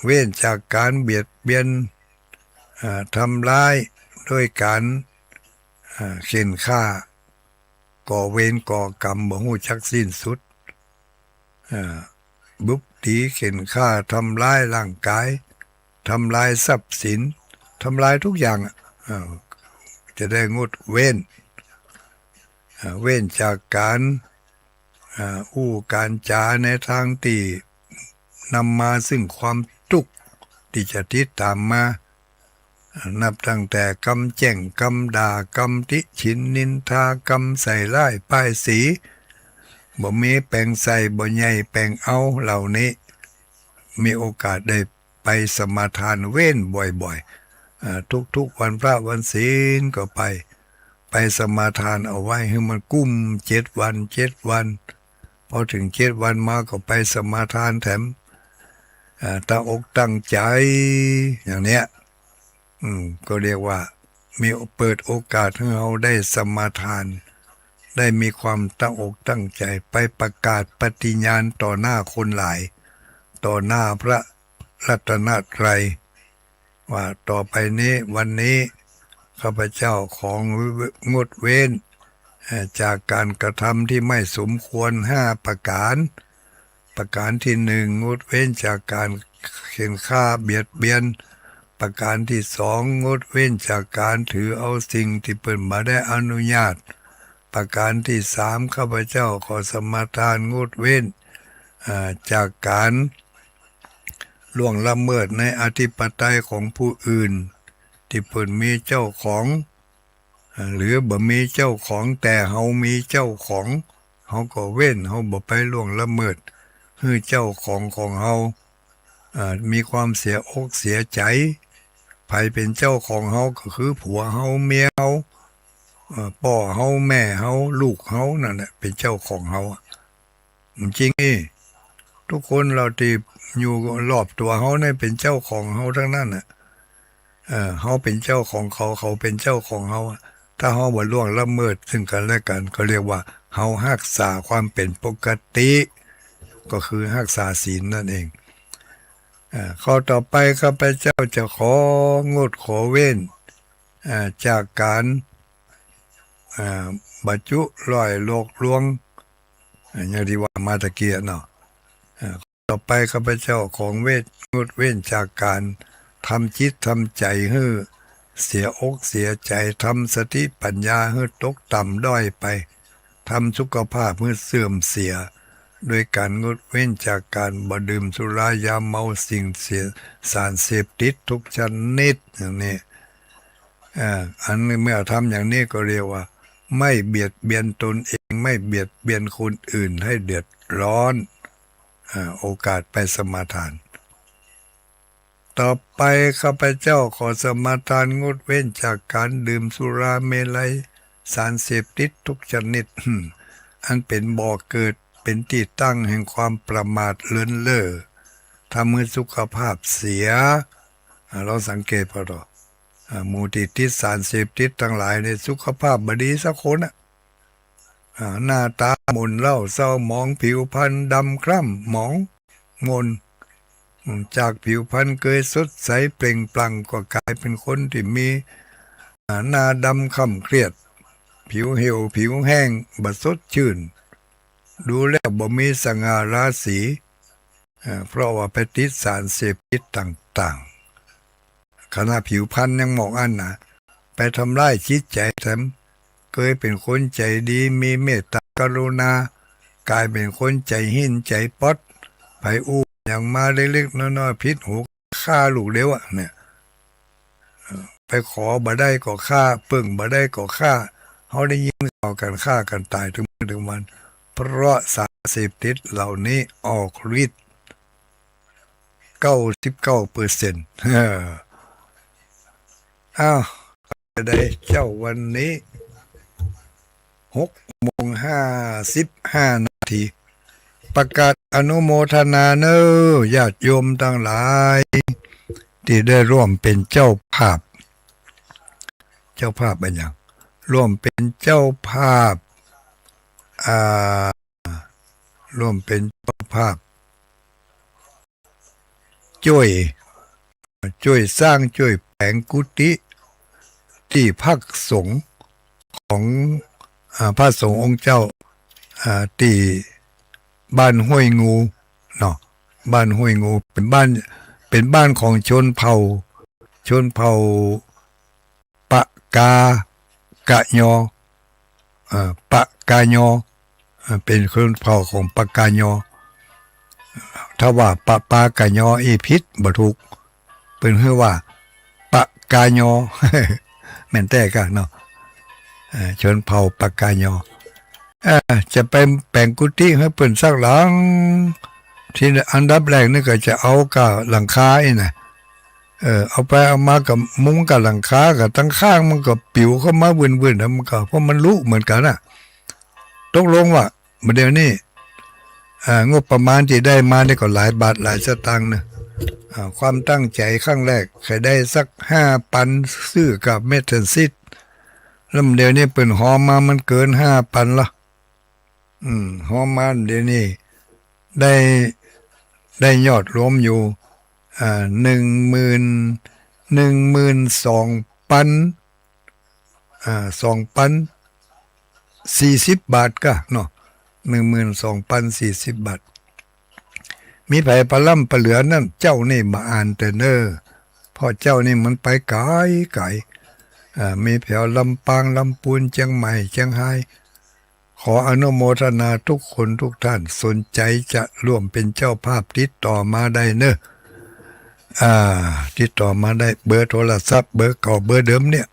เว้นจากก๋านเบียดเบียน อ่า ทำร้ายด้วยก๋าน อ่า เข็นฆ่า ก่อเวรก่อกรรมบ่ฮู้จักสิ้นสุด อ่า บุบตี๋เข็นฆ่า ทำร้ายร่างก๋าย ทำลายทรัพย์สิน ทำลายทุกอย่างอะ อ่า จะได้งดเว้น อ่า เว้นจากก๋าน อ่า อู้ก๋านจ๋าในตางตี้นำมาซึ่งความตุ๊กข์ตี้จะติดต๋ามมา อ่า นับตั้งแต่กำแจ้ง กำด่า กำติฉินนินทา กำใส่ร้ายป้ายสี บ่มีแป๋งใส่ บ่ใหญ่แป๋งเอา เหล่านี้ มีโอกาสได้ไปสมาทานเว้นบ่อยๆ อ่า ทุกๆ วันพระวันศีลก็ไป ไปสมาทานเอาไว้หื้อมันกุ้มเจ็ดวัน เจ็ดวัน พอเถิงเจ็ดวันมาก็ไปสมาทานแถม อ่า ตั้งอกตั้งใจ๋ อย่างเนี้ย อืม ก็เรียกว่ามี เปิดโอกาสหื้อเฮาได้สมาทาน ได้มีความตั้งอกตั้งใจ๋ ไปประกาศปฏิญาณต่อหน้าคนหลาย ต่อหน้าพระรัตนตรัย ว่าต่อไปนี้ วันนี้ข้าพเจ้าของด งดเว้น เอ่อ จากการกระทำที่ไม่สมควรห้าประการ ประการที่หนึ่ง งดเว้นจากการเฆียดฆ่าเบียดเบียน ประการที่สอง งดเว้นจากการถือเอาสิ่งตี้เปิ้นบ่ได้อนุญาต ประการที่สาม ข้าพเจ้าขอสมาทานงดเว้น อ่า จากการล่วงละเมิดในอธิปไตยของผู้อื่น ตี้เปิ้นมีเจ้าของ อ่า หรือบ่มีเจ้าของ แต่เฮามีเจ้าของ เฮาก็เว้น เฮาบ่ไปล่วงละเมิด หื้อเจ้าของของเฮา อ่า มีความเสียอกเสียใจ๋ ใผเป๋นเจ้าของเฮาก็คือผัวเฮา เมียเฮา เอ่อ ป้อเฮา แม่เฮา ลูกเฮา นั่นแหละเป๋นเจ้าของเฮาอะ จริงอี้ ทุกคนเฮาตี้อยู่รอบตั๋วเฮานี่เป๋นเจ้าของเฮาตังนั้นน่ะ เอ่อ เฮาเป๋นเจ้าของเขา เขาเป๋นเจ้าของเฮาอะ ถ้าเฮาบ่ล่วงละเมิดซึ่งกั๋นและกั๋น ก็เรียกว่าเฮาฮักษาความเป๋นปกติ ก็คือฮักษาศีลนั่นเอง อ่า ข้อต่อไป ข้าพเจ้าจะของดขอเว้น อ่า จากการ อ่า บ่จุล่อยหลอกลวง อ่า อย่างตี้ว่ามาตะกี้เนาะ อ่า ต่อไปข้าพเจ้าของเว้น งดเว้นจากการทำจิตทำใจ๋หื้อเสียอกเสียใจ๋ ทำสติปัญญาหื้อตกต่ำด้อยไป ทำสุขภาพหื้อเสื่อมเสีย โดยการงดเว้นจากการบ่ดื่มสุรายาเมา สิ่งเสพ สารเสพติดทุกชนิด อย่างนี้ อ่า อันนี้เมื่อทำอย่างนี้ก็เรียกว่าไม่เบียดเบียนตนเอง ไม่เบียดเบียนคนอื่นให้เดือดร้อน อ่า โอกาสไปสมาทาน ต่อไปข้าพเจ้าขอสมาทานงดเว้นจากการดื่มสุราเมรัย สารเสพติดทุกชนิด อันเป๋นบ่อเกิด เป๋นตี้ตั้งแห่งความประมาทเลินเล่อ ทำหื้อสุขภาพเสีย อ่า ลองสังเกตเป๋าเถาะ อ่า หมู่ตี้ติดสารเสพติดตังหลายนี่สุขภาพบ่ดีสักคนอะ อ่า หน้าตาหม่นเศร้าเศร้าหมอง ผิวพรรณดำคล้ำหมองหม่น อืม จากผิวพรรณเกยสดใสเปล่งปลั่งก็ก๋ายเป๋นคนตี้มี อ่า หน้าดำคล้ำเครียด ผิวเหี่ยวผิวแห้ง บ่สดชื่น ดูแล้วบ่มีสง่าราศี อ่า เพราะว่าไปติดสารเสพติดต่างๆ ขนาดผิวพรรณยังหมองอั้นนะ ไปทำร้ายจิตใจ๋แถม เกยเป๋นคนใจ๋ดี มีเมตตากรุณา ก๋ายเป๋นคนใจ๋หิ้นใจ๋ป๊อด ใผอู้หยังมาเล็กๆ น้อยๆ ผิดหู ฆ่าลูกเดียวอะเนี่ย เอ่อ ไปขอบ่ได้ก็ฆ่า เปิ้งบ่ได้ก็ฆ่า เฮาได้ยินข่าวก๋านฆ่าก๋านต๋ายตึงมื้อตึงวัน เพราะสารเสพติดเหล่านี้ออกฤทธิ์เก้าสิบเก้าเปอร์เซ็นต์ เออ อ้าว ได้เจ้าวันนี้ หกโมงห้าสิบห้านาที ประกาศอนุโมทนาเน้อ ญาติโยมตังหลาย ตี้ได้ร่วมเป๋นเจ้าภาพ เจ้าภาพอะหยัง ร่วมเป๋นเจ้าภาพ อ่า ร่วมเป๋นเจ้าภาพ จ้วย จ้วยสร้างจ้วยแป๋งกุฏิตี้พักสงฆ์ของ อ่า พระสงฆ์องค์เจ้า อ่า ตี้บ้านห้วยงูเนาะ บ้านห้วยงู เป๋นบ้าน เป๋นบ้านของชนเผ่า ชนเผ่า ปะกากะยอ เอ่อ ปะกายอ เอ่อ เป๋นชนเผ่าของปะกายอ ถ้าว่าปะปากะยออี้ผิด บ่ถูก เปิ้นเรียกว่า ปะกายอ แม่นแต๊ก่ะเนาะ เอ่อ ชนเผ่าปะกายอ เอ่อ จะไปแป๋งกุฏิหื้อเปิ้นสักหลัง ตี้อันดับแรกนี่ก็จะเอาก้าหลังคาอี้นะ เออ เอาไปเอามาก็มุงกับหลังคากับตังข้างมันก็ปิ๋วเข้ามาวุ่นๆ แล้วมันก็ เพราะมันลุเหมือนกั๋นน่ะ ตกลงว่า บ่าเดี่ยวนี้ อ่า งบประมาณตี้ได้มานี่ก็หลายบาทหลายสตางค์นะ อ่า ความตั้งใจ๋ครั้งแรกใค่ได้สักห้าปัน ซื้อกับเมสเซนซิส แล้วบ่าเดี่ยวนี้เปิ้นฮอมามันเกินห้าปันละ อืม ฮอมาบ่าเดี่ยวนี้ ได้ ได้ยอดรวมอยู่ อ่า หนึ่งหมื่น หนึ่งหมื่นสองปัน อ่า สองปันสี่สิบบาทก่ะเนาะ หนึ่งหมื่นสองปันสี่สิบบาท มีใผปะล้ำปะเหลือนั้น เจ้านี่บ่อ่านเต๊อะเน่อ เพราะเจ้านี่มันไปไก๋ไก๋ อ่า มีแผวลำปาง ลำปูน เจียงใหม่ เจียงฮาย ขออนุโมทนาทุกคนทุกท่าน สนใจ๋จะร่วมเป๋นเจ้าภาพติดต่อมาได้เน่อ อ่า ติดต่อมาได้ เบอร์โทรศัพท์ เบอร์เก่า เบอร์เดิมเนี่ย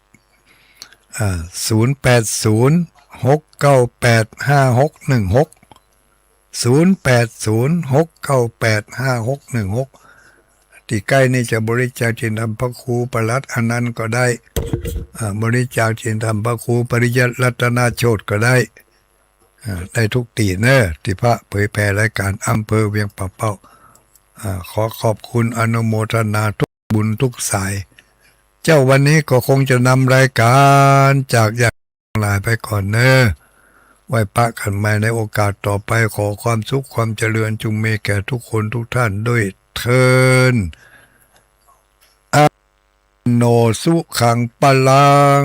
อ่า ศูนย์แปดศูนย์ หกเก้าแปด ห้าหกหนึ่งหก ศูนย์แปดศูนย์ หกเก้าแปด ห้าหกหนึ่งหก ตี้ใก้นี่จะบริจาคเตียนธรรมพระครูปลัดอนันต์ก็ได้ อ่า บริจาคเตียนธรรมพระครูปริยัติรัตนโชติก็ได้ อ่า ได้กู้ตี้เน่อ ตี้พระเผยแผ่รายก๋านอำเภอเวียงป่าเป้า อ่า ขอขอบคุณอนุโมทนาทุกบุญทุกสาย เจ้า วันนี้ก็คงจะนำรายก๋านจากญาติ ลาไปก่อนเน่อ ไว้ปะกั๋นใหม่ในโอกาสต่อไป ขอความสุขความเจริญจุ่งมีแก่ทุกคนทุกท่านด้วยเทอญ อโนสุขังปะลัง